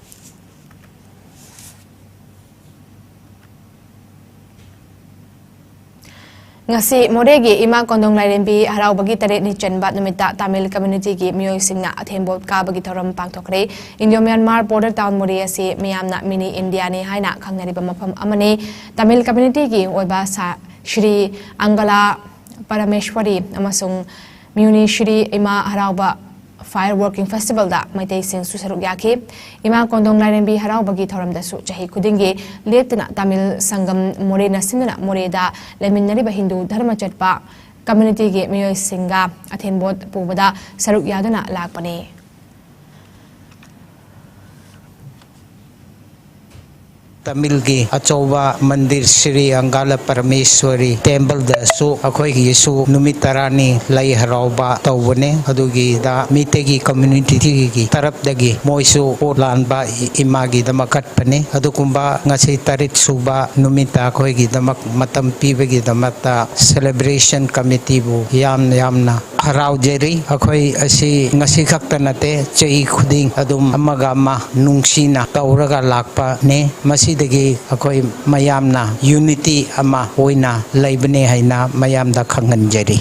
ꯉꯁꯤ ꯃꯣꯔꯦꯒꯤ ꯏꯃꯥ ꯀꯣꯟꯗꯣꯡ ꯂꯥꯏꯔꯦꯝꯕꯤ ꯍꯔꯥꯎꯕꯒꯤ ꯇꯔꯦꯠꯅꯤ ꯆꯟꯕ ꯅꯨꯃꯤꯠꯇ ꯇꯥꯃꯤꯜ community ꯒꯤ ꯃꯤꯑꯣꯏꯁꯤꯡꯅ ꯑꯊꯦꯟꯕꯣꯠ ꯀꯥꯕꯒꯤ ꯊꯧꯔꯝ ꯄꯥꯡꯊꯣꯛꯈ꯭ꯔꯦ꯫ Indo Myanmar border town ꯃꯣꯔꯦ ꯑꯁꯤ ꯃꯤꯌꯥꯝꯅ mini India ꯅꯤ ꯍꯥꯏꯅ ꯈꯪꯅꯔꯤꯕ ꯃꯐꯝ ꯑꯃꯅꯤ꯫ ꯇꯥꯃꯤꯜ community ꯒꯤ ꯑꯣꯏꯕ ꯁꯥ-, ꯁ꯭ꯔꯤ ꯑꯪꯒꯂꯥ ꯄꯔꯃꯦꯁ꯭ꯋꯔꯤ ꯑꯃꯁꯨꯡ ꯃ꯭ꯌꯨꯅꯤ ꯁ꯭ꯔꯤ ꯏꯃꯥ ꯍꯔꯥꯎꯕ fire working festival ꯗ ꯃꯩꯇꯩꯁꯤꯡꯁꯨ ꯁꯔꯨꯛ ꯌꯥꯈꯤ꯫ ꯏꯃꯥ ꯀꯣꯟꯗꯣꯡ ꯂꯥꯏꯔꯦꯝꯕꯤ ꯍꯔꯥꯎꯕꯒꯤ ꯊꯧꯔꯝꯗꯁꯨ ꯆꯍꯤ ꯈꯨꯗꯤꯡꯒꯤ ꯂꯦꯞꯇꯅ ꯇꯥꯃꯤꯜ ꯁꯪꯒꯝ ꯃꯣꯔꯦꯅ ꯁꯤꯟꯗꯨꯅ ꯃꯣꯔꯦꯗ ꯂꯩꯃꯤꯟꯅꯔꯤꯕ ꯍꯤꯟꯗꯨ ꯙꯔꯃ ꯆꯠꯄ community ꯒꯤ ꯃꯤꯑꯣꯏꯁꯤꯡꯒ ꯑꯊꯦꯟꯕꯣꯠ ꯄꯨꯕꯗ ꯁꯔꯨꯛ ꯌꯥꯗꯨꯅ ꯂꯥꯛꯄꯅꯤ꯫ ꯇꯥꯃꯤꯜꯒꯤ ꯑꯆꯧꯕ ꯃꯟꯗꯤꯔ ꯁ꯭ꯔꯤ ꯑꯪꯒꯥꯂ ꯄꯔꯃꯦꯁ꯭ꯋꯔꯤ ꯇꯦꯝꯄꯜꯗꯁꯨ ꯑꯩꯈꯣꯏꯒꯤꯁꯨ ꯅꯨꯃꯤꯠ ꯇꯔꯥꯅꯤ ꯂꯩ ꯍꯔꯥꯎꯕ ꯇꯧꯕꯅꯦ꯫ ꯑꯗꯨꯒꯤꯗ ꯃꯤꯇꯩꯒꯤ ꯀꯝꯃ꯭ꯌꯨꯅꯤꯇꯤꯒꯤ ꯇꯔꯞꯇꯒꯤ ꯃꯣꯏꯁꯨ ꯄꯣꯠ ꯂꯥꯟꯕ ꯏꯃꯥꯒꯤꯗꯃꯛ ꯀꯠꯄꯅꯦ꯫ ꯑꯗꯨꯒꯨꯝꯕ ꯉꯁꯤ ꯇꯔꯦꯠ ꯁꯨꯕ ꯅꯨꯃꯤꯠꯇ ꯑꯩꯈꯣꯏꯒꯤꯗꯃꯛ ꯃꯇꯝ ꯄꯤꯕꯒꯤꯗꯃꯛꯇ celebration committeeꯕꯨ ꯌꯥꯝ ꯌꯥꯝꯅ ꯍꯔꯥꯎꯖꯔꯤ꯫ ꯑꯩꯈꯣꯏ ꯑꯁꯤ ꯉꯁꯤ ꯈꯛꯇ ꯅꯠꯇꯦ, ꯆꯍꯤ ꯈꯨꯗꯤꯡ ꯑꯗꯨꯝ ꯑꯃꯒ ꯑꯃ ꯅꯨꯡꯁꯤꯅ ꯇꯧꯔꯒ ꯂꯥꯛꯄꯅꯦ꯫ ꯃꯁꯤꯗꯒꯤ ꯑꯩꯈꯣꯏ ꯃꯌꯥꯝꯅ unity ꯑꯃ ꯑꯣꯏꯅ ꯂꯩꯕꯅꯦ ꯍꯥꯏꯅ ꯃꯌꯥꯝꯗ ꯈꯪꯍꯟꯖꯔꯤ꯫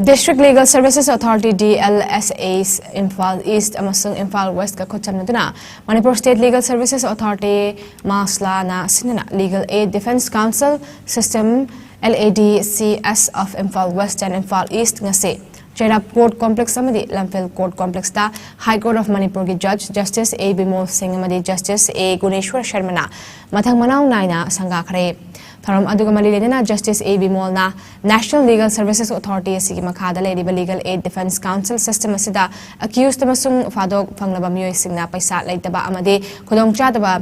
District Legal Services Authority, D L S As, Imphal east ꯑꯃꯁꯨꯡ Imphal ꯋꯦꯁ꯭ꯠꯀ ꯈꯨꯠꯁꯝꯅꯗꯨꯅ Manipur State Legal Services Authority, ꯃꯥꯁꯂꯥꯅ ꯁꯤꯟꯗꯨꯅ Legal Aid Defence Counsel System, L A D C S of Imphal West and Imphal East ꯉꯁꯤ ꯆꯩꯔꯥꯞ Court Complex ꯑꯃꯗꯤ ꯂꯝꯐꯦꯜ Court Complexꯇ High Court of ꯃꯅꯤꯄꯨꯔꯒꯤ Judge Justice A ꯕꯤꯃꯣꯜ ꯁꯤꯡ ꯑꯃꯗꯤ Justice A ꯒꯨꯅꯦꯁ꯭ꯋꯔ ꯁꯔꯃꯅ ꯃꯊꯪ ꯃꯅꯥꯎ ꯅꯥꯏꯅ ꯁꯪꯒꯥꯈ꯭ꯔꯦ꯫ ꯊꯧꯔꯝ ꯑꯗꯨꯒ ꯃꯔꯤ ꯂꯩꯅꯅ Justice A ꯕꯤꯃꯣꯜꯅ National Legal Services Authority ꯑꯁꯤꯒꯤ ꯃꯈꯥꯗ ꯂꯩꯔꯤꯕ Legal Aid Defence Counsel System ꯑꯁꯤꯗ accused ꯑꯃꯁꯨꯡ ꯐꯥꯗꯣꯛ ꯐꯪꯂꯕ ꯃꯤꯑꯣꯏꯁꯤꯡꯅ ꯄꯩꯁꯥ ꯂꯩꯇꯕ ꯑꯃꯗꯤ ꯈꯨꯗꯣꯡꯆꯥꯗꯕ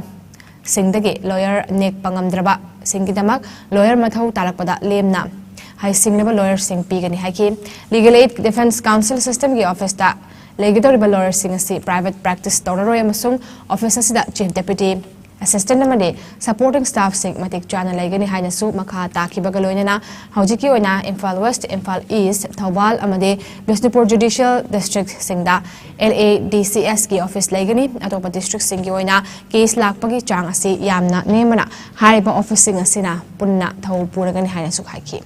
ꯁꯤꯡꯗꯒꯤ lawyer ꯅꯦꯛꯄ ꯉꯝꯗ꯭ꯔꯕꯁꯤꯡꯒꯤꯗꯃꯛ lawyer ꯃꯊꯧ ꯇꯥꯔꯛꯄꯗ ꯂꯦꯝꯅ ꯍꯩꯁꯤꯡꯂꯕ lawyerꯁꯤꯡ ꯄꯤꯒꯅꯤ ꯍꯥꯏꯈꯤ꯫ Legal Aid Defence Counsel Systemꯒꯤ officeꯇ ꯂꯩꯒꯗꯧꯔꯤꯕ lawyerꯁꯤꯡ ꯑꯁꯤ private practice ꯇꯧꯔꯔꯣꯏ ꯑꯃꯁꯨꯡ office ꯑꯁꯤꯗ Chief Deputy, Assistant ꯑꯃꯗꯤ supporting staffꯁꯤꯡ ꯃꯇꯤꯛ ꯆꯥꯅ ꯂꯩꯒꯅꯤ ꯍꯥꯏꯅꯁꯨ ꯃꯈꯥ ꯇꯥꯈꯤꯕꯒ ꯂꯣꯏꯅꯅ ꯍꯧꯖꯤꯛꯀꯤ ꯑꯣꯏꯅ ꯏꯝꯐꯥꯜ ꯋꯦꯁ꯭ꯠ, ꯏꯝꯐꯥꯜ ꯏꯁ꯭ꯠ, ꯊꯧꯕꯥꯜ ꯑꯃꯗꯤ Bishnupur Judicial Districtꯁꯤꯡꯗ L A D C Sꯒꯤ office ꯂꯩꯒꯅꯤ꯫ ꯑꯇꯣꯞꯄ districtꯁꯤꯡꯒꯤ ꯑꯣꯏꯅ case ꯂꯥꯛꯄꯒꯤ ꯆꯥꯡ ꯑꯁꯤ ꯌꯥꯝꯅ ꯅꯦꯝꯕꯅ ꯍꯥꯏꯔꯤꯕ officeꯁꯤꯡ ꯑꯁꯤꯅ ꯄꯨꯟꯅ ꯊꯧ ꯄꯨꯔꯒꯅꯤ ꯍꯥꯏꯅꯁꯨ ꯍꯥꯏꯈꯤ꯫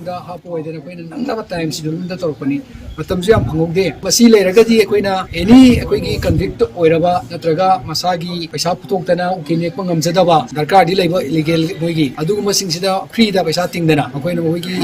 ꯗ ꯍꯥꯞꯄ ꯑꯣꯏꯗꯅ ꯑꯩꯈꯣꯏꯅ ꯅꯪꯅꯕ time schedule ꯑꯃꯗ ꯇꯧꯔꯛꯄꯅꯤ꯫ ꯃꯇꯝꯁꯨ ꯌꯥꯝ ꯐꯪꯍꯧꯗꯦ꯫ ꯃꯁꯤ ꯂꯩꯔꯒꯗꯤ ꯑꯩꯈꯣꯏꯅ any ꯑꯩꯈꯣꯏꯒꯤ convict ꯑꯣꯏꯔꯕ ꯅꯠꯇ꯭ꯔꯒ ꯃꯁꯥꯒꯤ ꯄꯩꯁꯥ ꯄꯨꯊꯣꯛꯇꯅ ꯎꯀꯤꯜ ꯅꯦꯛꯄ ꯉꯝꯖꯗꯕ ꯗꯔꯀꯥꯔꯗꯤ ꯂꯩꯕ illegal ꯃꯣꯏꯒꯤ ꯑꯗꯨꯒꯨꯝꯕꯁꯤꯡꯁꯤꯗ free ꯗ ꯄꯩꯁꯥ ꯇꯤꯡꯗꯅ ꯑꯩꯈꯣꯏꯅ ꯃꯈꯣꯏꯒꯤ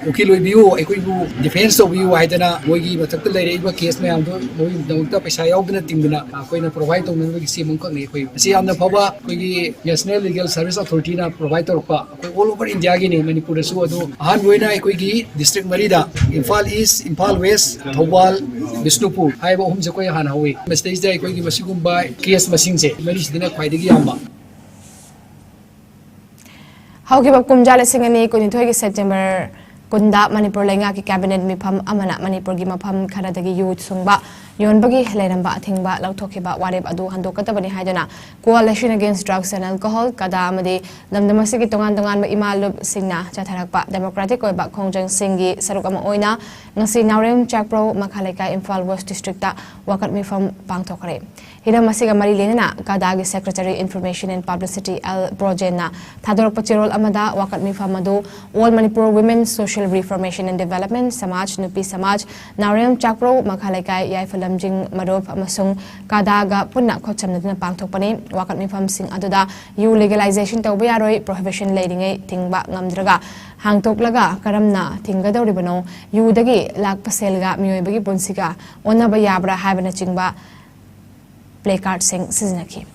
ꯎꯀꯤꯜ ꯑꯣꯏꯕꯤꯌꯨ, ꯑꯩꯈꯣꯏꯕꯨ ꯗꯤꯐꯦꯟꯁ ꯇꯧꯕꯤꯌꯨ ꯍꯥꯏꯗꯅ ꯃꯣꯏꯒꯤ ꯃꯊꯛꯇ ꯂꯩꯔꯛꯏꯕ ꯀꯦꯁ ꯃꯌꯥꯝꯗꯣ ꯃꯣꯏꯒꯤꯗꯃꯛꯇ ꯄꯩꯁꯥ ꯌꯥꯎꯗꯅ ꯇꯤꯡꯗꯅ ꯑꯩꯈꯣꯏꯅ ꯄ꯭ꯔꯣꯚꯥꯏꯗ ꯇꯧꯅꯅꯕꯒꯤ ꯁꯦꯝꯕ ꯑꯃꯈꯛꯅꯤ꯫ ꯑꯩꯈꯣꯏ ꯃꯁꯤ ꯌꯥꯝꯅ ꯐꯕ ꯑꯩꯈꯣꯏꯒꯤ ꯅꯦꯁꯅꯦꯜ ꯂꯤꯒꯦꯜ ꯁꯔꯚꯤꯁ ꯑꯣꯊꯣꯔꯤꯇꯤꯅ ꯄ꯭ꯔꯣꯚꯥꯏꯗ ꯇꯧꯔꯛꯄ ꯑꯩꯈꯣꯏ ꯑꯣꯜ ꯑꯣꯚꯔ ꯏꯟꯗꯤꯌꯥꯒꯤꯅꯤ꯫ ꯃꯅꯤꯄꯨꯔꯗꯁꯨ ꯑꯗꯨ ꯑꯍꯥꯟꯕ ꯑꯣꯏꯅ ꯑꯩꯈꯣꯏꯒꯤ ꯗꯤꯁꯇ꯭ꯔꯤꯛ ꯃꯔꯤꯗ, ꯏꯝꯐꯥꯜ ꯏꯁ, ꯏꯝꯐꯥꯜ ꯋꯦꯁ, ꯊꯧꯕꯥꯜ, ꯕꯤꯁꯅꯨꯄꯨꯔ ꯍꯥꯏꯕ ꯑꯍꯨꯝꯁꯦ ꯑꯩꯈꯣꯏ ꯍꯥꯟꯅ ꯍꯧꯏ꯫ ꯃꯁꯤꯗꯩꯁꯤꯗ ꯑꯩꯈꯣꯏꯒꯤ ꯃꯁꯤꯒꯨꯝꯕ ꯀꯦꯁ ꯃꯁꯤꯡꯁꯦ ꯃꯔꯤꯁꯤꯗꯅ ꯈ꯭ꯋꯥꯏꯗꯒꯤ ꯌꯥꯝꯕ꯫ ꯍꯧꯈꯤꯕ ꯀꯨꯝꯖꯥ ꯂꯤꯁꯤꯡ ꯑꯅꯤ ꯀꯨꯟꯅꯤꯊꯣꯏꯒꯤ ꯁꯦꯞꯇꯦꯝꯕꯔ ꯀꯨꯟꯗ ꯃꯅꯤꯄꯨꯔ ꯂꯩꯉꯥꯛꯀꯤ ꯀꯦꯕꯤꯅꯦꯠ ꯃꯤꯐꯝ ꯑꯃꯅ ꯃꯅꯤꯄꯨꯔꯒꯤ ꯃꯐꯝ ꯈꯔꯗꯒꯤ ꯌꯨ ꯁꯨꯡꯕ ꯌꯣꯟꯕꯒꯤ ꯂꯩꯔꯝꯕ ꯑꯊꯤꯡꯕ ꯂꯧꯊꯣꯛꯈꯤꯕ ꯋꯥꯔꯦꯞ ꯑꯗꯨ ꯍꯟꯗꯣꯛꯀꯗꯕꯅꯤ ꯍꯥꯏꯗꯨꯅ Coalition Against Drugs and Alcohol, ꯀꯗꯥ ꯑꯃꯗꯤ ꯂꯝꯗꯝ ꯑꯁꯤꯒꯤ ꯇꯣꯉꯥꯟ ꯇꯣꯉꯥꯟꯕ ꯏꯃꯥ ꯂꯨꯞꯁꯤꯡꯅ ꯆꯠꯊꯔꯛꯄ ꯗꯦꯃꯣꯀ꯭ꯔꯦꯇꯤꯛ ꯑꯣꯏꯕ ꯈꯣꯡꯖꯪꯁꯤꯡꯒꯤ ꯁꯔꯨꯛ ꯑꯃ ꯑꯣꯏꯅ ꯉꯁꯤ ꯅꯥꯎꯔꯦꯝ ꯆꯥꯛꯄ꯭ꯔꯧ ꯃꯈꯥ ꯂꯩꯀꯥꯏ, ꯏꯝꯐꯥꯜ ꯋꯦꯁ ꯗꯤꯁꯇ꯭ꯔꯤꯛꯇ ꯋꯥꯀꯠ ꯃꯤꯐꯝ ꯄꯥꯡꯊꯣꯛꯈ꯭ꯔꯦ꯫ ꯍꯤꯔꯝ ꯑꯁꯤꯒ ꯃꯔꯤ ꯂꯩꯅꯅ ꯀꯗꯥꯒꯤ Secretary Information and Publicity L ꯕ꯭ꯔꯣꯖꯦꯟꯅ ꯊꯥꯗꯣꯔꯛꯄ ꯆꯦꯔꯣꯜ ꯑꯃꯗ ꯋꯥꯀꯠ ꯃꯤꯐꯝ ꯑꯗꯨ All Manipur Women Social Reformation and Development, ꯁꯃꯥꯖ, ꯅꯨꯄꯤ ꯁꯃꯥꯖ, ꯅꯥꯎꯔꯦꯝ ꯆꯥꯛꯄ꯭ꯔꯧ ꯃꯈꯥ ꯂꯩꯀꯥꯏ, ꯌꯥꯏꯐ ꯂꯝꯖꯤꯡ ꯃꯔꯨꯞ ꯑꯃꯁꯨꯡ ꯀꯗꯥꯒ ꯄꯨꯟꯅ ꯈꯨꯠꯁꯝꯅꯗꯨꯅ ꯄꯥꯡꯊꯣꯛꯄꯅꯤ꯫ ꯋꯥꯀꯠ ꯃꯤꯐꯝꯁꯤꯡ ꯑꯗꯨꯗ ꯌꯨ ꯂꯤꯒꯦꯂꯥꯏꯖꯦꯁꯟ ꯇꯧꯕ ꯌꯥꯔꯣꯏ, ꯄ꯭ꯔꯣꯍꯤꯕꯤꯁꯟ ꯂꯩꯔꯤꯉꯩ ꯊꯤꯡꯕ ꯉꯝꯗ꯭ꯔꯒ ꯍꯥꯡꯗꯣꯛꯂꯒ ꯀꯔꯝꯅ ꯊꯤꯡꯒꯗꯧꯔꯤꯕꯅꯣ, ꯌꯨꯗꯒꯤ ꯂꯥꯛꯄ ꯁꯦꯜꯒ ꯃꯤꯑꯣꯏꯕꯒꯤ ꯄꯨꯟꯁꯤꯒ ꯑꯣꯟꯅꯕ ꯌꯥꯕ꯭ꯔꯥ ꯍꯥꯏꯕꯅꯆꯤꯡꯕ ꯄ꯭ꯂꯦ ꯀꯥꯔꯗꯁꯤꯡ ꯁꯤꯖꯤꯟꯅꯈꯤ꯫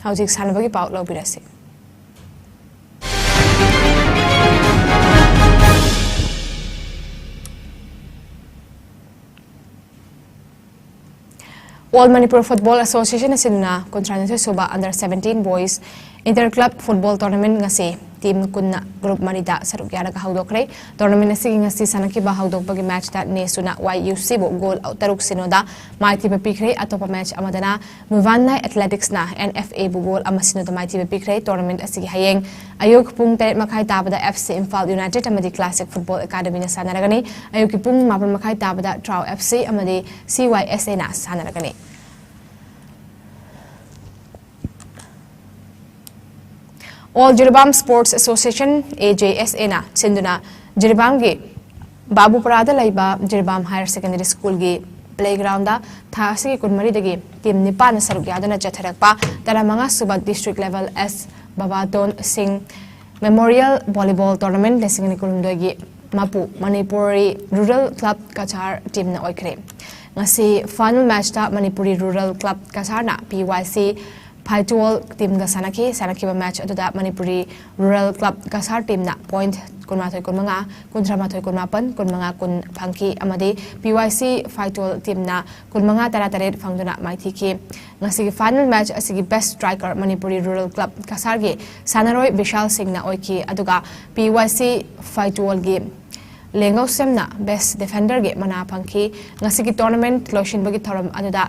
ꯍꯧꯖꯤꯛ ꯁꯥꯟꯅꯕꯒꯤ ꯄꯥꯎ ꯂꯧꯕꯤꯔꯁꯤ꯫ All Manipur Football Association ꯑꯁꯤꯅ ꯀꯨꯟꯊ꯭ꯔꯥꯅꯤꯊꯣꯏ ꯁꯨꯕ Under Seventeen Boys Inter Club Football Tournament ꯉꯁꯤ ꯇꯤꯝ ꯀꯨꯟꯅ ꯒ꯭ꯔꯨꯞ ꯃꯔꯤꯗ ꯁꯔꯨꯛ ꯌꯥꯔꯒ ꯍꯧꯗꯣꯛꯈ꯭ꯔꯦ꯫ ꯇꯣꯔꯅꯥꯃꯦꯟ ꯑꯁꯤꯒꯤ ꯉꯁꯤ ꯁꯥꯟꯅꯈꯤꯕ ꯍꯧꯗꯣꯛꯄꯒꯤ ꯃꯦꯠꯆꯇ ꯅꯦꯁꯨꯅ ꯋꯥꯏ ꯌꯨ ꯁꯤꯕꯨ ꯒꯣꯜ ꯇꯔꯨꯛ ꯁꯤꯅꯣꯗ ꯃꯥꯏꯊꯤꯕ ꯄꯤꯈ꯭ꯔꯦ꯫ ꯑꯇꯣꯞꯄ ꯃꯦꯠꯆ ꯑꯃꯗꯅ ꯃꯨꯚꯥꯟꯅꯥꯏ ꯑꯦꯊꯂꯦꯇꯤꯛꯁꯅ ꯑꯦꯟ ꯑꯦꯐ ꯑꯦꯕꯨ ꯒꯣꯜ ꯑꯃ ꯁꯤꯅꯣꯗ ꯃꯥꯏꯊꯤꯕ ꯄꯤꯈ꯭ꯔꯦ꯫ ꯇꯣꯔꯅꯥꯃꯦꯟ ꯑꯁꯤꯒꯤ ꯍꯌꯦꯡ ꯑꯌꯨꯛ ꯄꯨꯡ ꯇꯔꯦꯠ ꯃꯈꯥꯏ ꯇꯥꯕꯗ ꯑꯦꯐ ꯁꯤ ꯏꯝꯐꯥꯜ ꯌꯨꯅꯥꯏꯇꯦꯗ ꯑꯃꯗꯤ ꯀ꯭ꯂꯥꯁꯤꯛ ꯐꯨꯠꯕꯣꯜ ꯑꯦꯀꯥꯗꯃꯤꯅ ꯁꯥꯟꯅꯔꯒꯅꯤ꯫ ꯑꯌꯨꯛꯀꯤ ꯄꯨꯡ ꯃꯥꯄꯟ ꯃꯈꯥꯏ ꯇꯥꯕꯗ ꯇ꯭ꯔꯥꯎ ꯑꯦꯐ ꯁꯤ ꯑꯃꯗꯤ ꯁꯤ ꯋꯥꯏ ꯑꯦꯁ ꯑꯦꯅ ꯁꯥꯟꯅꯔꯒꯅꯤ꯫ All Jiribam Sports Association, ꯑꯦ ꯖꯦ ꯑꯦꯁ ꯑꯦꯅ ꯁꯤꯟꯗꯨꯅ ꯖꯤꯔꯤꯕꯥꯝꯒꯤ ꯕꯥꯕꯨꯄꯨꯔꯥꯗ ꯂꯩꯕ ꯖꯤꯔꯤꯕꯥꯝ ꯍꯥꯌꯔ ꯁꯦꯀꯦꯟꯗꯔꯤ ꯁ꯭ꯀꯨꯜꯒꯤ Playground ꯊꯥ ꯑꯁꯤꯒꯤ ꯀꯨꯟꯃꯔꯤꯗꯒꯤ team ꯅꯤꯄꯥꯟꯅ ꯁꯔꯨꯛ ꯌꯥꯗꯨꯅ ꯆꯠꯊꯔꯛꯄ ꯇꯔꯥꯃꯉꯥ ꯁꯨꯕ district level S ꯕꯕꯥꯇꯣꯟ ꯁꯤꯡ Memorial Volleyball Tournament ꯂꯤꯁꯤꯡ ꯑꯅꯤ ꯀꯨꯟꯍꯨꯝꯗꯣꯏꯒꯤ ꯃꯄꯨ ꯃꯅꯤꯄꯨꯔꯤ Rural Club ꯀꯆꯥꯔ teamꯅ ꯑꯣꯏꯈ꯭ꯔꯦ꯫ ꯉꯁꯤ final matchꯇ Manipuri Rural Club ꯀꯆꯥꯔꯅ P Y C ꯐꯥꯏꯇꯣꯜ teamꯒ ꯁꯥꯟꯅꯈꯤ꯫ ꯁꯥꯟꯅꯈꯤꯕ match ꯑꯗꯨꯗ Manipuri Rural Club Cachar teamꯅ point ꯀꯨꯟꯃꯥꯊꯣꯏ ꯀꯨꯟꯃꯉꯥ, ꯀꯨꯟꯊ꯭ꯔꯥꯃꯥꯊꯣꯏ ꯀꯨꯟꯃꯥꯄꯟ, ꯀꯨꯟꯃꯉꯥ ꯀꯨꯟ ꯐꯪꯈꯤ ꯑꯃꯗꯤ P Y C ꯐꯥꯏꯇꯣꯜ teamꯅ ꯀꯨꯟꯃꯉꯥ ꯇꯔꯥꯇꯔꯦꯠ ꯐꯪꯗꯨꯅ ꯃꯥꯏꯊꯤꯈꯤ꯫ ꯉꯁꯤꯒꯤ final match ꯑꯁꯤꯒꯤ best striker Manipuri Rural Club ꯀꯁꯥꯔꯒꯤ ꯁꯥꯟꯅꯔꯣꯏ ꯕꯤꯁꯥꯜ ꯁꯤꯡꯅ ꯑꯣꯏꯈꯤ, ꯑꯗꯨꯒ P Y C ꯐꯥꯏꯇꯣꯜꯒꯤ ꯂꯦꯡꯒꯧꯁꯦꯝꯅ best defenderꯒꯤ ꯃꯅꯥ ꯐꯪꯈꯤ꯫ ꯉꯁꯤꯒꯤ tournament ꯂꯣꯏꯁꯤꯟꯕꯒꯤ ꯊꯧꯔꯝ ꯑꯗꯨꯗ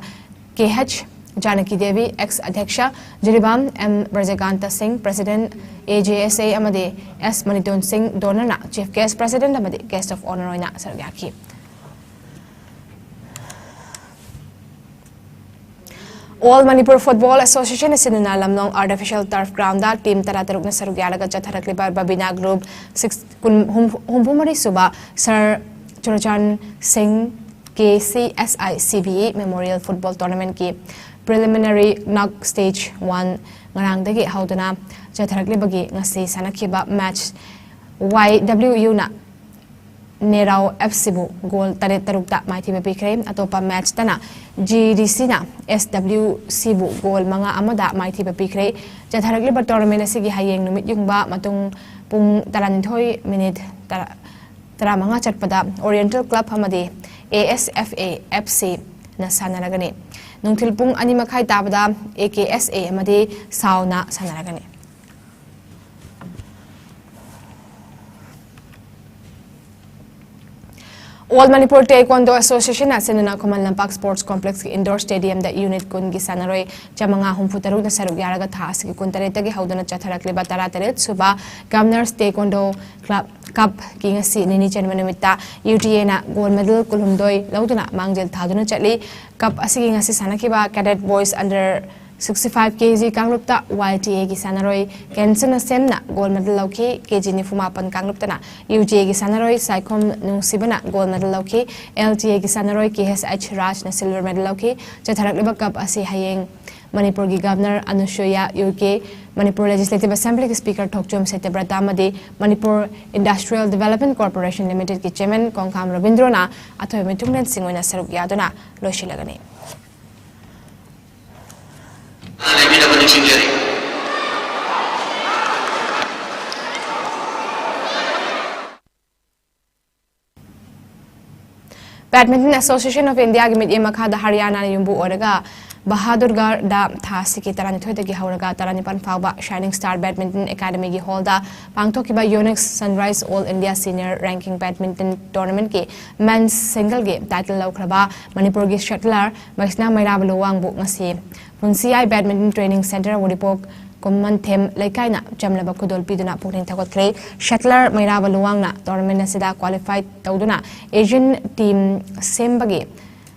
K H Janaki Devi, ex ꯑꯙ꯭ꯌꯛꯁ, Jiribam M ꯕ꯭ꯔꯖꯀꯥꯟꯇ ꯁꯤꯡ, president A J S A ꯑꯃꯗꯤ S ꯃꯅꯤꯇꯣꯟ ꯁꯤꯡ ꯗꯣꯅꯔꯅ chief guest, president ꯑꯃꯗꯤ guest of honour ꯑꯣꯏꯅ ꯁꯔꯨꯛ ꯌꯥꯈꯤ꯫ All Manipur Football Association ꯑꯁꯤꯅ ꯂꯝꯂꯣꯡ Artificial Turf Groundꯗ team ꯇꯔꯥꯇꯔꯨꯛꯅ ꯁꯔꯨꯛ ꯌꯥꯔꯒ ꯆꯠꯊꯔꯛꯂꯤꯕ Babina Group six ꯀꯨꯟ, ꯍꯨꯝꯐꯨ ꯃꯔꯤ ꯁꯨꯕ Sir ꯆꯨꯔꯆꯥꯟ ꯁꯤꯡ K C S I C B E Memorial Football Tournamentꯀꯤ preliminary knock stage one ꯉꯔꯥꯡꯗꯒꯤ ꯍꯧꯗꯨꯅ ꯆꯠꯊꯔꯛꯂꯤꯕꯒꯤ ꯉꯁꯤ ꯁꯥꯟꯅꯈꯤꯕ match Y W Uꯅ ꯅꯦꯔꯥꯎ F Cꯕꯨ goal ꯇꯔꯦꯠ ꯇꯔꯨꯛꯇ ꯃꯥꯏꯊꯤꯕ ꯄꯤꯈ꯭ꯔꯦ꯫ ꯑꯇꯣꯞꯄ matchꯇꯅ G D Cꯅ S W Cꯕꯨ goal ꯃꯉꯥ ꯑꯃꯗ ꯃꯥꯏꯊꯤꯕ ꯄꯤꯈ꯭ꯔꯦ꯫ ꯆꯠꯊꯔꯛꯂꯤꯕ tournament ꯑꯁꯤꯒꯤ ꯍꯌꯦꯡ ꯅꯨꯃꯤꯠ ꯌꯨꯡꯕ ꯃꯇꯨꯡ ꯄꯨꯡ ꯇꯔꯥꯅꯤꯊꯣꯏ minute ꯇꯔꯥ, ꯇꯔꯥꯃꯉꯥ ꯆꯠꯄꯗ Oriental Club ꯑꯃꯗꯤ A S F A F Cꯅ ꯁꯥꯟꯅꯔꯒꯅꯤ꯫ ꯅꯨꯡꯊꯤꯜ ꯄꯨꯡ ꯑꯅꯤ ꯃꯈꯥꯏ ꯇꯥꯕꯗ A K S A ꯑꯃꯗꯤ ꯁꯥꯎꯅ ꯁꯥꯟꯅꯔꯒꯅꯤ꯫ All Manipur Taekwondo Associationꯅ ꯁꯤꯟꯗꯨꯅ Khuman Lampak Sports Complexꯀꯤ indoor stadiumꯗ unit ꯀꯨꯟꯒꯤ ꯁꯥꯟꯅꯔꯣꯏ ꯆꯥꯃꯉꯥ ꯍꯨꯝꯐꯨ ꯇꯔꯨꯛꯅ ꯁꯔꯨꯛ ꯌꯥꯔꯒ ꯊꯥ ꯑꯁꯤꯒꯤ ꯀꯨꯟꯇꯔꯦꯠꯇꯒꯤ ꯍꯧꯗꯨꯅ ꯆꯠꯊꯔꯛꯂꯤꯕ ꯇꯔꯥꯇꯔꯦꯠ ꯁꯨꯕ Governors Taekwondo Club Cupꯀꯤ ꯉꯁꯤ ꯅꯤꯅꯤ ꯆꯟꯕ ꯅꯨꯃꯤꯠꯇ U T Aꯅ gold medal ꯀꯨꯟꯍꯨꯝꯗꯣꯏ ꯂꯧꯗꯨꯅ ꯃꯥꯡꯖꯤꯜ ꯊꯥꯗꯨꯅ ꯆꯠꯂꯤ꯫ Cup ꯑꯁꯤꯒꯤ ꯉꯁꯤ ꯁꯥꯟꯅꯈꯤꯕ Cadet Boys under sixty five K G ꯀꯥꯡꯂꯨꯞꯇ ꯋꯥꯏ ꯇꯤ ꯑꯦꯒꯤ ꯁꯥꯟꯅꯔꯣꯏ ꯀꯦꯟꯁꯟ ꯑꯁꯦꯝꯅ ꯒꯣꯜ ꯃꯦꯗꯜ ꯂꯧꯈꯤ꯫ ꯀꯦ ꯖꯤ ꯅꯤꯐꯨ ꯃꯥꯄꯟ ꯀꯥꯡꯂꯨꯞꯇꯅ ꯌꯨ ꯖꯤ ꯑꯦꯒꯤ ꯁꯥꯟꯅꯔꯣꯏ ꯁꯥꯏꯈꯣꯝ ꯅꯨꯡꯁꯤꯕꯅ ꯒꯣꯜ ꯃꯦꯗꯜ ꯂꯧꯈꯤ꯫ ꯑꯦꯜ ꯇꯤ ꯑꯦꯒꯤ ꯁꯥꯟꯅꯔꯣꯏ ꯀꯦ ꯑꯦꯁ ꯑꯩꯆ ꯔꯥꯖꯅ ꯁꯤꯜꯚꯔ ꯃꯦꯗꯜ ꯂꯧꯈꯤ꯫ ꯆꯠꯊꯔꯛꯂꯤꯕ ꯀꯞ ꯑꯁꯤ ꯍꯌꯦꯡ ꯃꯅꯤꯄꯨꯔꯒꯤ ꯒꯚꯔꯅꯔ ꯑꯅꯨꯁꯨꯏꯌꯥ ꯎꯏꯀꯦ, ꯃꯅꯤꯄꯨꯔ ꯂꯦꯖꯤꯁꯂꯦꯇꯤꯚ ꯑꯦꯁꯦꯝꯕ꯭ꯂꯤꯒꯤ ꯁ꯭ꯄꯤꯀꯔ ꯊꯣꯛꯆꯣꯝ ꯁꯇ꯭ꯌꯕ꯭ꯔꯇ ꯑꯃꯗꯤ ꯃꯅꯤꯄꯨꯔ ꯏꯟꯗꯁꯇ꯭ꯔꯤꯌꯦꯜ ꯗꯤꯚꯦꯂꯞꯃꯦꯟꯠ ꯀꯣꯔꯄꯣꯔꯦꯁꯟ ꯂꯤꯃꯤꯇꯦꯗꯀꯤ ꯆꯦꯌꯔꯃꯦꯟ ꯀꯣꯡꯈꯥꯝ ꯔꯕꯤꯟꯗ꯭ꯔꯣꯅ ꯑꯊꯣꯏꯕ ꯃꯤꯊꯨꯡꯂꯦꯟꯁꯤꯡ ꯑꯣꯏꯅ ꯁꯔꯨꯛ ꯌꯥꯗꯨꯅ ꯂꯣꯏꯁꯤꯜꯂꯒꯅꯤ꯫ ꯂꯩꯕꯤꯅꯕ ꯅꯤꯡꯁꯤꯡꯖꯔꯤ꯫ Badminton Association of India ꯒꯤ ꯃꯤꯠꯌꯦꯡ ꯃꯈꯥꯗ ꯍꯔꯤꯌꯥꯅꯥꯅ ꯌꯨꯝꯕꯨ ꯑꯣꯏꯔꯒ ꯕꯍꯥꯗꯨꯔꯒꯔꯗ ꯊꯥ ꯑꯁꯤꯒꯤ ꯇꯔꯥꯅꯤꯊꯣꯏꯗꯒꯤ ꯍꯧꯔꯒ ꯇꯔꯥꯅꯤꯄꯥꯟ ꯐꯥꯎꯕ Shining Star Badminton Academy ꯒꯤ ꯍꯣꯜꯗ ꯄꯥꯡꯊꯣꯛꯈꯤꯕ Yonex Sunrise all India senior ranking badminton ꯇꯣꯔꯅꯥꯃꯦꯟꯠꯀꯤ ꯃꯦꯟꯁ ꯁꯤꯡꯒꯜꯒꯤ ꯇꯥꯏꯇꯜ ꯂꯧꯈ꯭ꯔꯕ ꯃꯅꯤꯄꯨꯔꯒꯤ ꯁꯦꯇꯂꯔ ꯃꯩꯁꯅꯥꯝ ꯃꯩꯔꯥꯕ ꯂꯨꯋꯥꯡꯕꯨ ꯉꯁꯤ ꯄꯨꯟꯁꯤꯌꯥꯏ badminton training centre Uripok Kummanthem ꯂꯩꯀꯥꯏꯅ ꯆꯝꯂꯕ ꯈꯨꯗꯣꯜ ꯄꯤꯗꯨꯅ ꯄꯨꯛꯅꯤꯡ ꯊꯧꯒꯠꯈ꯭ꯔꯦ꯫ ꯁꯦꯇꯂꯔ ꯃꯩꯔꯥꯕ ꯂꯨꯋꯥꯡꯅ ꯇꯣꯔꯅꯥꯃꯦꯟꯠ ꯑꯁꯤꯗ ꯀ꯭ꯋꯥꯂꯤꯐꯥꯏ ꯇꯧꯗꯨꯅ ꯑꯦꯁꯤꯌꯟ ꯇꯤꯝ ꯁꯦꯝꯕꯒꯤ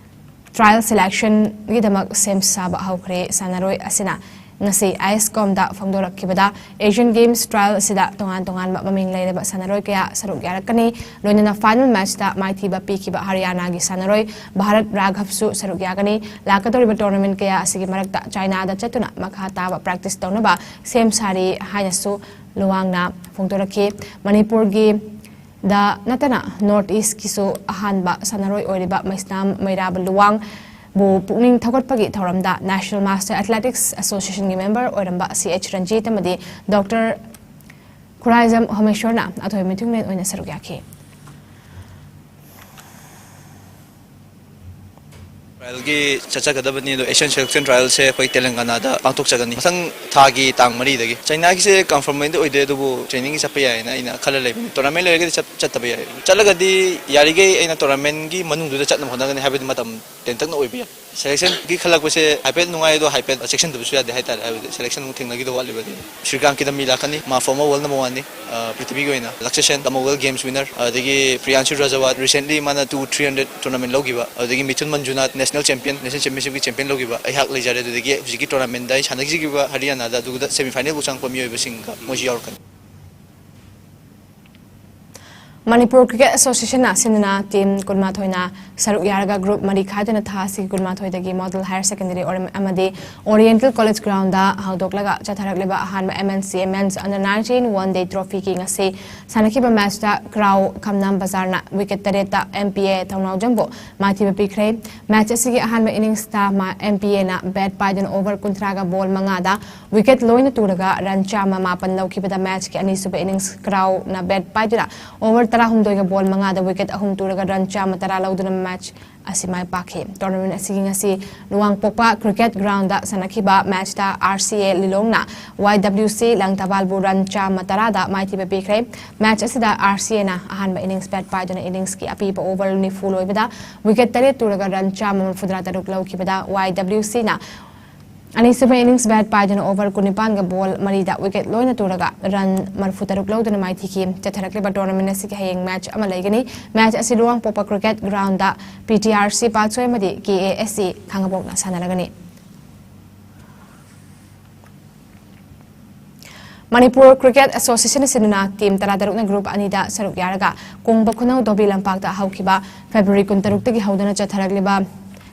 ꯇ꯭ꯔꯥꯌꯦꯜ ꯁꯦꯂꯦꯛꯁꯟꯒꯤꯗꯃꯛ ꯁꯦꯝ ꯁꯥꯕ ꯍꯧꯈ꯭ꯔꯦ꯫ ꯁꯥꯟꯅꯔꯣꯏ ꯑꯁꯤꯅ ꯉꯁꯤ ꯑꯥꯏ ꯑꯦꯁ ꯀꯣꯝꯗ ꯐꯣꯡꯗꯣꯔꯛꯈꯤꯕꯗ, ꯑꯦꯁꯤꯌꯟ ꯒꯦꯝꯁ ꯇ꯭ꯔꯥꯌꯦꯜ ꯑꯁꯤꯗ ꯇꯣꯉꯥꯟ ꯇꯣꯉꯥꯟꯕ ꯃꯃꯤꯡ ꯂꯩꯔꯕ ꯁꯥꯟꯅꯔꯣꯏ ꯀꯌꯥ ꯁꯔꯨꯛ ꯌꯥꯔꯛꯀꯅꯤ꯫ ꯂꯣꯏꯅꯅ ꯐꯥꯏꯅꯦꯜ ꯃꯦꯆꯇ ꯃꯥꯏꯊꯤꯕ ꯄꯤꯈꯤꯕ ꯍꯔꯤꯌꯥꯅꯥꯒꯤ ꯁꯥꯟꯅꯔꯣꯏ ꯚꯥꯔꯠ ꯔꯥꯘꯕꯁꯨ ꯁꯔꯨꯛ ꯌꯥꯒꯅꯤ꯫ ꯂꯥꯛꯀꯗꯧꯔꯤꯕ ꯇꯣꯔꯅꯥꯃꯦꯟꯠ ꯀꯌꯥ ꯑꯁꯤꯒꯤ ꯃꯔꯛꯇ ꯆꯥꯏꯅꯥꯗ ꯆꯠꯇꯨꯅ ꯃꯈꯥ ꯇꯥꯕ ꯄ꯭ꯔꯦꯛꯇꯤꯁ ꯇꯧꯅꯕ ꯁꯦꯝ ꯁꯥꯔꯤ ꯍꯥꯏꯅꯁꯨ ꯂꯨꯋꯥꯡꯅ ꯐꯣꯡꯗꯣꯔꯛꯈꯤ꯫ ꯃꯅꯤꯄꯨꯔꯒꯤ ꯗ ꯅꯠꯇꯅ ꯅꯣꯔꯠ ꯏꯁꯀꯤꯁꯨ ꯑꯍꯥꯟꯕ ꯁꯥꯟꯅꯔꯣꯏ ꯑꯣꯏꯔꯤꯕ ꯃꯩꯁꯅꯥꯝ ꯃꯩꯔꯥꯕ ꯂꯨꯋꯥꯡꯕꯨ ꯄꯨꯛꯅꯤꯡ ꯊꯧꯒꯠꯄꯒꯤ ꯊꯧꯔꯝꯗ National Master Athletics Association ꯒꯤ ꯃꯦꯝꯕꯔ ꯑꯣꯏꯔꯝꯕ ꯁꯤ ꯑꯩꯆ ꯔꯟꯖꯤꯠ ꯑꯃꯗꯤ ꯗꯣꯛꯇꯔ ꯈꯨꯔꯥꯏꯖꯝ ꯍꯣꯃꯦꯁꯣꯔꯅ ꯑꯊꯣꯏꯕ ꯃꯤꯊꯨꯡꯂꯦꯟ ꯑꯣꯏꯅ ꯁꯔꯨꯛ ꯌꯥꯈꯤ꯫ ꯇ꯭ꯔꯥꯌꯦꯜꯒꯤ ꯆꯠꯆꯒꯗꯕꯅꯤ, ꯑꯗꯣ ꯑꯦꯁꯤꯌꯟ ꯁꯦꯂꯦꯛꯁꯟ ꯇ꯭ꯔꯥꯌꯦꯜꯁꯦ ꯑꯩꯈꯣꯏ ꯇꯦꯂꯪꯒꯅꯥꯗ ꯄꯥꯡꯊꯣꯛꯆꯒꯅꯤ, ꯃꯊꯪ ꯊꯥꯒꯤ ꯇꯥꯡ ꯃꯔꯤꯗꯒꯤ꯫ ꯆꯥꯏꯅꯥꯒꯤꯁꯦ ꯀꯟꯐꯥꯔꯝ ꯑꯣꯏꯗꯤ ꯑꯣꯏꯗꯦ, ꯑꯗꯨꯕꯨ ꯇ꯭ꯔꯦꯅꯤꯡꯒꯤ ꯆꯠꯄ ꯌꯥꯏꯌꯦꯅ ꯑꯩꯅ ꯈꯜꯂ ꯂꯩꯕꯅꯤ꯫ ꯇꯣꯔꯅꯥꯃꯦꯟ ꯂꯩꯔꯒꯗꯤ ꯆꯠ-, ꯆꯠꯇꯕ ꯌꯥꯏ꯫ ꯆꯠꯂꯒꯗꯤ ꯌꯥꯔꯤꯈꯩ ꯑꯩꯅ ꯇꯣꯔꯅꯥꯃꯦꯟꯒꯤ ꯃꯅꯨꯡꯗꯨꯗ ꯆꯠꯅꯕ ꯍꯣꯠꯅꯒꯅꯤ, ꯍꯥꯏꯕꯗꯤ ꯃꯇꯝ ꯇꯦꯟꯇꯛꯅ ꯑꯣꯏꯕ ꯌꯥꯏ꯫ ꯁꯦꯂꯦꯛꯁꯟꯒꯤ ꯈꯜꯂꯛꯄꯁꯦ ꯍꯥꯏꯐꯦꯠ ꯅꯨꯡꯉꯥꯏ, ꯑꯗꯣ ꯍꯥꯏꯐꯦꯠ ꯆꯦꯛꯁꯤꯟꯗꯕꯁꯨ ꯌꯥꯗꯦ ꯍꯥꯏꯇꯥꯔꯦ, ꯍꯥꯏꯕꯗꯤ ꯁꯦꯂꯦꯛꯁꯟ ꯑꯃꯨꯛ ꯊꯦꯡꯅꯈꯤꯗꯧ ꯋꯥꯠꯂꯤꯕꯗꯤ꯫ ꯁ꯭ꯔꯤꯀꯥꯟꯠ ꯀꯤꯗꯝꯕꯤ ꯂꯥꯛꯀꯅꯤ, ꯃꯥ ꯐꯣꯔꯃꯔ ꯋꯥꯔꯜꯗ ꯅꯝꯕꯔ ꯋꯥꯟꯅꯤ꯫ ꯑ, ꯄ꯭ꯔꯤꯊꯤꯕꯤꯒꯤ ꯑꯣꯏꯅ ꯂꯛꯁꯁꯦꯟ ꯀꯃꯟꯋꯦꯜꯊ ꯒꯦꯝꯁ ꯋꯤꯟꯅꯔ, ꯑꯗꯒꯤ ꯄ꯭ꯔꯤꯌꯥꯟꯁꯨ ꯔꯖꯋꯥꯠ, ꯔꯤꯁꯦꯟꯠꯂꯤ ꯃꯥꯅ ꯇꯨ ꯊ꯭ꯔꯤ ꯍꯟꯗ꯭ꯔꯦꯗ ꯇꯣꯔꯅꯥꯃꯦꯟ ꯂꯧꯈꯤꯕ, ꯑꯗꯒꯤ Mithun Manjunath, national champion, national ꯆꯦꯝꯄꯤꯌꯟꯁꯤꯞꯀꯤ ꯆꯦꯝꯄꯤꯌꯟ ꯂꯧꯈꯤꯕ ꯑꯩꯍꯥꯛ ꯂꯩꯖꯔꯦ꯫ ꯑꯗꯨꯗꯒꯤ ꯍꯧꯖꯤꯛꯀꯤ ꯇꯣꯔꯅꯥꯃꯦꯟꯗ ꯑꯩ ꯁꯥꯟꯅꯈꯤꯕ ꯍꯔꯤꯌꯥꯅꯥꯗ, ꯑꯗꯨꯗ ꯁꯦꯃꯤ ꯐꯥꯏꯅꯦꯜꯐꯥꯎ ꯆꯪꯉꯛꯄ ꯃꯤꯑꯣꯏꯕꯁꯤꯡꯒ ꯃꯣꯏꯁꯨ ꯌꯥꯎꯔꯛꯀꯅꯤ꯫ ꯃꯅꯤꯄꯨꯔ ꯀ꯭ꯔꯤꯀꯦꯠ ꯑꯦꯁꯣꯁꯤꯌꯦꯁꯟꯅ ꯁꯤꯟꯗꯨꯅ ꯇꯤꯝ ꯀꯨꯟꯃꯥꯊꯣꯏꯅ ꯁꯔꯨꯛ ꯌꯥꯔꯒ ꯒ꯭ꯔꯨꯞ ꯃꯔꯤ ꯈꯥꯏꯗꯨꯅ ꯊꯥ ꯑꯁꯤꯒꯤ ꯀꯨꯟꯃꯥꯊꯣꯏꯗꯒꯤ ꯃꯣꯗꯦꯜ ꯍꯥꯌꯔ ꯁꯦꯀꯦꯟꯗꯔꯤ ꯑꯃꯗꯤ ꯑꯣꯔꯤꯌꯦꯟꯇꯦꯜ ꯀꯣꯂꯦꯖ ꯒ꯭ꯔꯥꯎꯟꯗ ꯍꯧꯗꯣꯛꯂꯒ ꯆꯠꯊꯔꯛꯂꯤꯕ ꯑꯍꯥꯟꯕ M N C men's under nineteen one day ꯇ꯭ꯔꯣꯐꯤꯒꯤ ꯉꯁꯤ ꯁꯥꯟꯅꯈꯤꯕ ꯃꯦꯠꯁꯇ ꯀ꯭ꯔꯥꯎ ꯈꯝꯅꯥꯝ ꯕꯖꯥꯔꯅ ꯋꯤꯀꯦꯠ ꯇꯔꯦꯠꯇ ꯑꯦꯝ ꯄꯤ ꯑꯦ ꯊꯧꯅꯥꯎꯖꯝꯕꯨ ꯃꯥꯏꯊꯤꯕ ꯄꯤꯈ꯭ꯔꯦ꯫ ꯃꯦꯠꯁ ꯑꯁꯤꯒꯤ ꯑꯍꯥꯟꯕ ꯏꯅꯤꯡꯁꯇ ꯑꯦꯝ ꯄꯤ ꯑꯦꯅ ꯕꯦꯠ ꯄꯥꯏꯗꯨꯅ ꯑꯣꯚꯔ ꯀꯨꯟꯊ꯭ꯔꯥꯒ ꯕꯣꯜ ꯃꯉꯥꯗ ꯋꯤꯀꯦꯠ ꯂꯣꯏꯅ ꯇꯨꯔꯒ ꯔꯟ ꯆꯥꯝꯃ ꯃꯥꯄꯟ ꯂꯧꯈꯤꯕꯗ, ꯃꯦꯠꯁꯀꯤ ꯑꯅꯤꯁꯨꯕ ꯏꯅꯤꯡꯁ ꯀ꯭ꯔꯥꯎꯅ ꯕꯦꯠ ꯄꯥꯏꯗꯨꯅ ꯑꯣꯚꯔ ꯇꯔꯥꯍꯨꯝꯗꯣꯏꯒ ꯕꯣꯜ ꯃꯉꯥꯗ ꯋꯤꯀꯦꯠ ꯑꯍꯨꯝ ꯇꯨꯔꯒ ꯔꯟ ꯆꯥꯝꯃ ꯇꯔꯥ ꯂꯧꯗꯨꯅ ꯃꯦꯠꯁ ꯑꯁꯤ ꯃꯥꯏ ꯄꯥꯛꯈꯤ꯫ ꯇꯣꯔꯅꯥꯃꯦꯟ ꯑꯁꯤꯒꯤ ꯉꯁꯤ ꯂꯨꯋꯥꯡꯄꯣꯛꯄ ꯀ꯭ꯔꯤꯀꯦꯠ ꯒ꯭ꯔꯥꯎꯟꯗ ꯁꯥꯟꯅꯈꯤꯕ ꯃꯦꯠꯁꯇ ꯑꯥꯔ ꯁꯤ ꯑꯦ ꯂꯤꯂꯣꯡꯅ ꯋꯥꯏ ꯗꯕ꯭ꯂꯤꯎ ꯁꯤ ꯂꯪꯊꯕꯥꯜꯕꯨ ꯔꯟ ꯆꯥꯝꯃ ꯇꯔꯥꯗ ꯃꯥꯏꯊꯤꯕ ꯄꯤꯈ꯭ꯔꯦ꯫ ꯃꯦꯠꯁ ꯑꯁꯤꯗ ꯑꯥꯔ ꯁꯤ ꯑꯦꯅ ꯑꯍꯥꯟꯕ ꯏꯅꯤꯡꯁ ꯕꯦꯠ ꯄꯥꯏꯗꯨꯅ ꯏꯅꯤꯡꯁꯀꯤ ꯑꯄꯤꯕ ꯑꯣꯚꯔ ꯅꯤꯐꯨ ꯂꯣꯏꯕꯗ ꯋꯤꯀꯦꯠ ꯇꯔꯦꯠ ꯇꯨꯔꯒ ꯔꯟ ꯆꯥꯝꯃ ꯃꯔꯤꯐꯨꯇꯔꯥ ꯇꯔꯨꯛ ꯂꯧꯈꯤꯕꯗ, ꯋꯥꯏ ꯗꯕ꯭ꯂꯤꯎ ꯁꯤꯅ ꯑꯅꯤꯁꯨꯕ ꯏꯅꯤꯡꯁ ꯕꯦꯠ ꯄꯥꯏꯗꯨꯅ ꯑꯣꯚꯔ ꯀꯨꯟꯅꯤꯄꯥꯟꯒ ꯕꯣꯜ ꯃꯔꯤꯗ ꯋꯤꯀꯦꯠ ꯂꯣꯏꯅ ꯇꯨꯔꯒ ꯔꯟ ꯃꯔꯤꯐꯨꯇꯔꯨꯛ ꯂꯧꯗꯨꯅ ꯃꯥꯏꯊꯤꯈꯤ꯫ ꯆꯠꯊꯔꯛꯂꯤꯕ ꯇꯣꯔꯅꯥꯃꯦꯟ ꯑꯁꯤꯒꯤ ꯍꯌꯦꯡ ꯃꯦꯠꯁ ꯑꯃ ꯂꯩꯒꯅꯤ꯫ ꯃꯦꯠꯁ ꯑꯁꯤ ꯂꯨꯋꯥꯡꯄꯣꯛꯄ cricket ground P T R C Patsoi ꯑꯃꯗꯤ ꯀꯦ ꯑꯦ ꯑꯦꯁ ꯁꯤ ꯈꯥꯉꯕꯣꯛꯅ ꯁꯥꯟꯅꯔꯒꯅꯤ꯫ ꯃꯅꯤꯄꯨꯔ ꯀ꯭ꯔꯤꯀꯦꯠ ꯑꯦꯁꯣꯁꯤꯌꯦꯁꯟ ꯑꯁꯤꯅ ꯇꯤꯝ ꯇꯔꯥꯇꯔꯨꯛꯅ ꯒ꯭ꯔꯨꯞ ꯑꯅꯤꯗ ꯁꯔꯨꯛ ꯌꯥꯔꯒ ꯀꯣꯡꯕ ꯈꯨꯅꯧ ꯙꯣꯕꯤ ꯂꯝꯄꯥꯛꯇ ꯍꯧꯈꯤꯕ ꯐꯦꯕ꯭ꯔꯨꯋꯥꯔꯤ ꯀꯨꯟꯇꯔꯨꯛꯇꯒꯤ ꯍꯧꯗꯨꯅ ꯆꯠꯊꯔꯛꯂꯤꯕ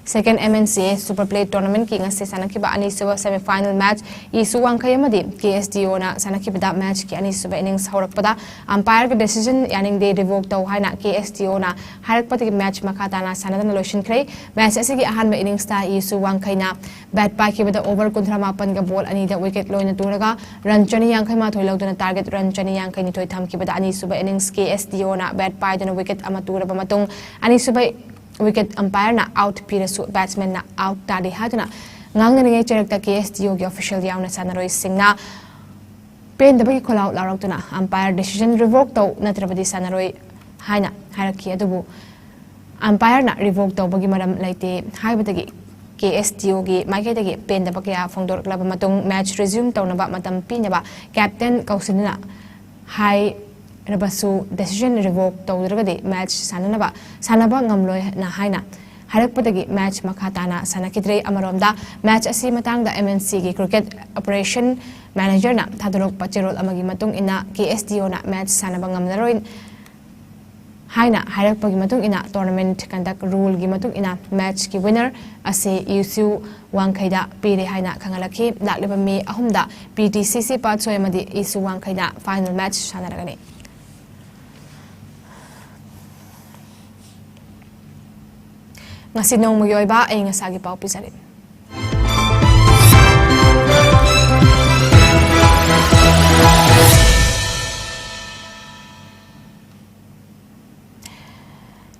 second M N C A super play ꯇꯣꯔꯅꯥꯃꯦꯟꯠꯀꯤ ꯉꯁꯤ ꯁꯥꯟꯅꯈꯤꯕ ꯑꯅꯤꯁꯨꯕ ꯁꯦꯃꯤ ꯐꯥꯏꯅꯦꯜ ꯃꯦꯠꯆ ꯏꯁꯨ ꯋꯥꯡꯈꯩ ꯑꯃꯗꯤ ꯀꯦ ꯑꯦꯁ ꯗꯤ ꯑꯣꯅ ꯁꯥꯟꯅꯈꯤꯕꯗ, ꯃꯦꯠꯆꯀꯤ ꯑꯅꯤꯁꯨꯕ ꯏꯅꯤꯡꯁ ꯍꯧꯔꯛꯄꯗ ꯑꯝꯄꯥꯌꯔꯒꯤ ꯗꯤꯁꯤꯖꯟ ꯌꯥꯅꯤꯡꯗꯦ, ꯔꯤꯚꯣꯛ ꯇꯧ ꯍꯥꯏꯅ ꯀꯦ ꯑꯦꯁ ꯗꯤ ꯑꯣꯅ ꯍꯥꯏꯔꯛꯄꯗꯒꯤ ꯃꯦꯠꯆ ꯃꯈꯥ ꯇꯥꯅ ꯁꯥꯟꯅꯗꯅ ꯂꯣꯏꯁꯤꯟꯈ꯭ꯔꯦ꯫ ꯃꯦꯠꯆ ꯑꯁꯤꯒꯤ ꯑꯍꯥꯟꯕ ꯏꯅꯤꯡꯁꯇ ꯏꯁꯨ ꯋꯥꯡꯈꯩꯅ ꯕꯦꯠ ꯄꯥꯏꯈꯤꯕꯗ ꯑꯣꯚꯔ ꯀꯨꯟꯊ꯭ꯔꯥ ꯃꯥꯄꯟꯒ ꯕꯣꯜ ꯑꯅꯤꯗ ꯋꯤꯀꯦꯠ ꯂꯣꯏꯅ ꯇꯨꯔꯒ ꯔꯟ ꯆꯅꯤ ꯌꯥꯡꯈꯩ ꯃꯥꯊꯣꯏ ꯂꯧꯗꯨꯅ ꯇꯥꯔꯒꯦꯠ ꯔꯟ ꯆꯅꯤ ꯌꯥꯡꯈꯩ ꯅꯤꯊꯣꯏ ꯊꯝꯈꯤꯕꯗ, ꯑꯅꯤꯁꯨꯕ ꯏꯅꯤꯡꯁ ꯀꯦ ꯑꯦꯁ ꯗꯤ ꯑꯣꯅ ꯕꯦꯠ ꯄꯥꯏꯗꯨꯅ ꯋꯤꯀꯦꯠ ꯑꯃ ꯇꯨꯔꯕ ꯃꯇꯨꯡ, ꯑꯅꯤꯁꯨꯕ ꯋꯤꯀꯦꯠ ꯑꯝꯄꯥꯌꯔꯅ ꯑꯥꯎꯠ ꯄꯤꯔꯁꯨ ꯕꯦꯠꯁꯃꯦꯟꯅ ꯑꯥꯎꯠ ꯇꯥꯗꯦ ꯍꯥꯏꯗꯨꯅ ꯉꯥꯡꯅꯔꯤꯉꯩ ꯆꯔꯛꯇ ꯀꯦ ꯑꯦꯁ ꯗꯤ ꯑꯣꯒꯤ ꯑꯣꯐꯤꯁꯤꯌꯦꯜ ꯌꯥꯎꯅ ꯁꯥꯟꯅꯔꯣꯏꯁꯤꯡꯅ ꯄꯦꯟꯗꯕꯒꯤ ꯈꯣꯜꯂꯥꯎ ꯂꯥꯎꯔꯛꯇꯨꯅ ꯑꯝꯄꯥꯌꯔ ꯗꯤꯁꯤꯖꯟ ꯔꯤꯚꯣꯛ ꯇꯧ ꯅꯠꯇ꯭ꯔꯕꯗꯤ ꯁꯥꯟꯅꯔꯣꯏ ꯍꯥꯏꯅ ꯍꯥꯏꯔꯛꯈꯤ꯫ ꯑꯗꯨꯕꯨ ꯑꯝꯄꯥꯌꯔꯅ ꯔꯤꯚꯣꯛ ꯇꯧꯕꯒꯤ ꯃꯔꯝ ꯂꯩꯇꯦ ꯍꯥꯏꯕꯗꯒꯤ ꯀꯦ ꯑꯦꯁ ꯗꯤ ꯑꯣꯒꯤ ꯃꯥꯏꯀꯩꯗꯒꯤ ꯄꯦꯟꯗꯕ ꯀꯌꯥ ꯐꯣꯡꯗꯣꯔꯛꯂꯕ ꯃꯇꯨꯡ, ꯃꯦꯠꯆ ꯔꯤꯖ꯭ꯌꯨꯝ ꯇꯧꯅꯕ ꯃꯇꯝ ꯄꯤꯅꯕ ꯀꯦꯞꯇꯦꯟ ꯀꯧꯁꯤꯟꯗꯨꯅ ꯍꯥꯏꯔꯕꯁꯨ, ꯗꯤꯁꯤꯖꯟ ꯔꯤꯚꯣꯛ ꯇꯧꯗ꯭ꯔꯒꯗꯤ ꯃꯦꯠꯆ ꯁꯥꯟꯅꯅꯕ, ꯁꯥꯟꯅꯕ ꯉꯝꯂꯣꯏꯅ ꯍꯥꯏꯅ ꯍꯥꯏꯔꯛꯄꯗꯒꯤ ꯃꯦꯆ ꯃꯈꯥ ꯇꯥꯅ ꯁꯥꯟꯅꯈꯤꯗ꯭ꯔꯦ꯫ ꯑꯃꯔꯣꯝꯗ, ꯃꯦꯆ ꯑꯁꯤ ꯃꯇꯥꯡꯗ MNCꯒꯤ cricket operation managerꯅ ꯊꯥꯗꯣꯔꯛꯄ ꯆꯦꯔꯣꯜ ꯑꯃꯒꯤ ꯃꯇꯨꯡ ꯏꯟꯅ, KSDOꯅ ꯃꯦꯆ ꯁꯥꯟꯅꯕ ꯉꯝꯂꯔꯣꯏ ꯍꯥꯏꯅ ꯍꯥꯏꯔꯛꯄꯒꯤ ꯃꯇꯨꯡ ꯏꯟꯅ, tournament conduct ruleꯒꯤ ꯃꯇꯨꯡ ꯏꯟꯅ ꯃꯦꯆꯀꯤ winner ꯑꯁꯤ ꯏꯁꯨ ꯋꯥꯡꯈꯩꯗ ꯄꯤꯔꯦ ꯍꯥꯏꯅ ꯈꯪꯍꯜꯂꯛꯈꯤ꯫ ꯂꯥꯛꯂꯤꯕ ꯃꯦ ꯑꯍꯨꯝꯗ PTCC ꯄꯥꯠꯁꯣꯏ ꯑꯃꯗꯤ ꯏꯁꯨ ꯋꯥꯡꯈꯩꯗ final match ꯁꯥꯟꯅꯔꯒꯅꯤ꯫ ꯉꯁꯤ ꯅꯣꯡꯃꯒꯤ ꯑꯣꯏꯕ ꯑꯏꯪ ꯑꯁꯥꯒꯤ ꯄꯥꯎ ꯄꯤꯖꯔꯤ꯫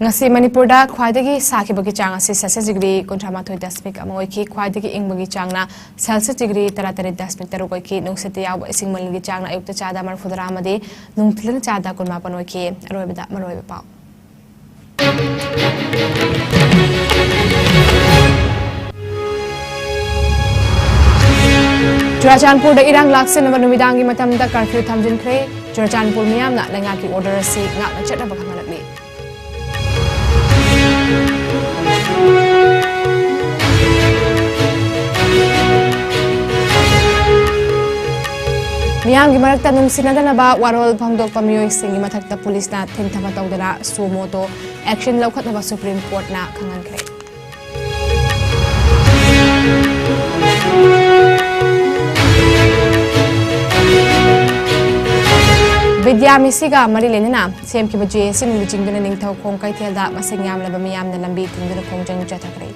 ꯉꯁꯤ ꯃꯅꯤꯄꯨꯔꯗ ꯈ꯭ꯋꯥꯏꯗꯒꯤ ꯁꯥꯈꯤꯕꯒꯤ ꯆꯥꯡ ꯑꯁꯤ Celsius degree ꯀꯨꯟꯊ꯭ꯔꯥ ꯃꯥꯊꯣꯏ ꯗꯁꯃꯤꯛ ꯑꯃ ꯑꯣꯏꯈꯤ꯫ ꯈ꯭ꯋꯥꯏꯗꯒꯤ ꯏꯪꯕꯒꯤ ꯆꯥꯡꯅ Celsius degree ꯇꯔꯥ ꯇꯔꯦꯠ ꯗꯁꯃꯤꯛ ꯇꯔꯨꯛ ꯑꯣꯏꯈꯤ꯫ ꯅꯨꯡꯁꯤꯠꯇ ꯌꯥꯎꯕ ꯏꯁꯤꯡ ꯃꯅꯤꯜꯒꯤ ꯆꯥꯡꯅ ꯑꯌꯨꯛꯇ ꯆꯥꯗ ꯃꯔꯤꯐꯨ ꯇꯔꯥ ꯑꯃꯗꯤ ꯅꯨꯡꯊꯤꯜꯗꯅ ꯆꯥꯗ ꯀꯨꯟ ꯃꯥꯄꯟ ꯑꯣꯏꯈꯤ꯫ ꯑꯔꯣꯏꯕꯗ ꯃꯔꯨꯑꯣꯏꯕ ꯄꯥꯎ꯫ ꯆꯨꯔꯥꯆꯥꯟꯄꯨꯔꯗ ꯏꯔꯥꯡ ꯂꯥꯛꯁꯤꯟꯅꯕ ꯅꯨꯃꯤꯗꯥꯡꯒꯤ ꯃꯇꯝꯗ curfew ꯊꯝꯖꯤꯟꯈ꯭ꯔꯦ꯫ ꯆꯨꯔꯥꯆꯥꯟꯄꯨꯔ ꯃꯤꯌꯥꯝꯅ ꯂꯩꯉꯥꯛꯀꯤ order ꯑꯁꯤ ꯉꯥꯛꯅ ꯆꯠꯅꯕ ꯈꯪꯍꯜꯂꯛꯂꯤ꯫ ꯃꯤꯌꯥꯝꯒꯤ ꯃꯔꯛꯇ ꯅꯨꯡꯁꯤꯅꯗꯅꯕ ꯋꯥꯔꯣꯜ ꯐꯣꯡꯗꯣꯛꯄ ꯃꯤꯑꯣꯏꯁꯤꯡꯒꯤ ꯃꯊꯛꯇ ꯄꯨꯂꯤꯁꯅ ꯊꯤꯡꯊꯕ ꯇꯧꯗꯅ suo motu action ꯂꯧꯈꯠꯅꯕ Supreme Courtꯅ ꯈꯪꯍꯟꯈ꯭ꯔꯦ꯫ ꯕꯤꯗ꯭ꯌꯥ ꯃꯤꯁꯤꯒ ꯃꯔꯤ ꯂꯩꯅꯅ ꯁꯦꯝꯈꯤꯕ JACꯅ ꯂꯨꯆꯤꯡꯗꯨꯅ ꯅꯤꯡꯊꯧꯈꯣꯡ ꯀꯩꯊꯦꯜꯗ ꯃꯁꯤꯡ ꯌꯥꯝꯂꯕ ꯃꯤꯌꯥꯝꯅ ꯂꯝꯕꯤ ꯊꯤꯡꯗꯨꯅ ꯈꯣꯡꯖꯪ ꯆꯠꯊꯈ꯭ꯔꯦ꯫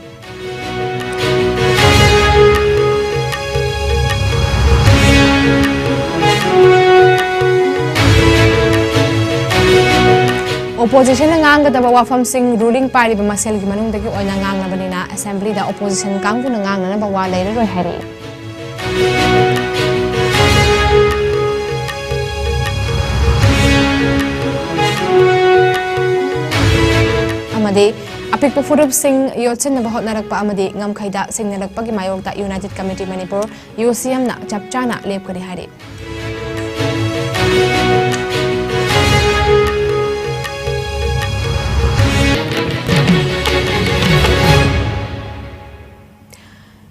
Oppositionꯅ ꯉꯥꯡꯒꯗꯕ ꯋꯥꯐꯝꯁꯤꯡ ruling ꯄꯥꯏꯔꯤꯕ ꯃꯁꯦꯜꯒꯤ ꯃꯅꯨꯡꯗꯒꯤ ꯑꯣꯏꯅ ꯉꯥꯡꯂꯕꯅꯤꯅ Assemblyꯗ opposition ꯀꯥꯡꯕꯨꯅ ꯉꯥꯡꯅꯅꯕ ꯋꯥ ꯂꯩꯔꯔꯣꯏ ꯍꯥꯏꯔꯤ꯫ ꯑꯃꯗꯤ ꯑꯄꯤꯛꯄ ꯐꯨꯔꯨꯞꯁꯤꯡ ꯌꯣꯠꯁꯤꯟꯅꯕ ꯍꯣꯠꯅꯔꯛꯄ ꯑꯃꯗꯤ ꯉꯝꯈꯩꯗ ꯁꯤꯡꯅꯔꯛꯄꯒꯤ ꯃꯥꯌꯣꯛꯇ United Committee Manipur, UCMꯅ ꯆꯞ ꯆꯥꯅ ꯂꯦꯞꯀꯅꯤ ꯍꯥꯏꯔꯤ꯫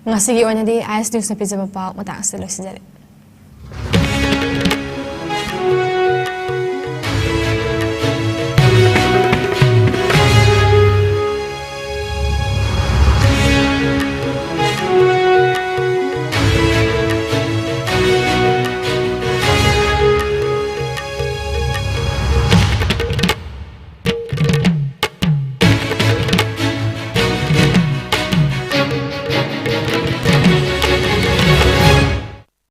ꯉꯁꯤꯒꯤ ꯑꯣꯏꯅꯗꯤ ꯑꯥꯏ ꯑꯦꯁ ꯅ꯭ꯌꯨꯁꯅ ꯄꯤꯖꯕ ꯄꯥꯎ ꯃꯇꯥꯡ ꯑꯁꯤꯗ ꯂꯣꯏꯁꯤꯟꯖꯔꯦ꯫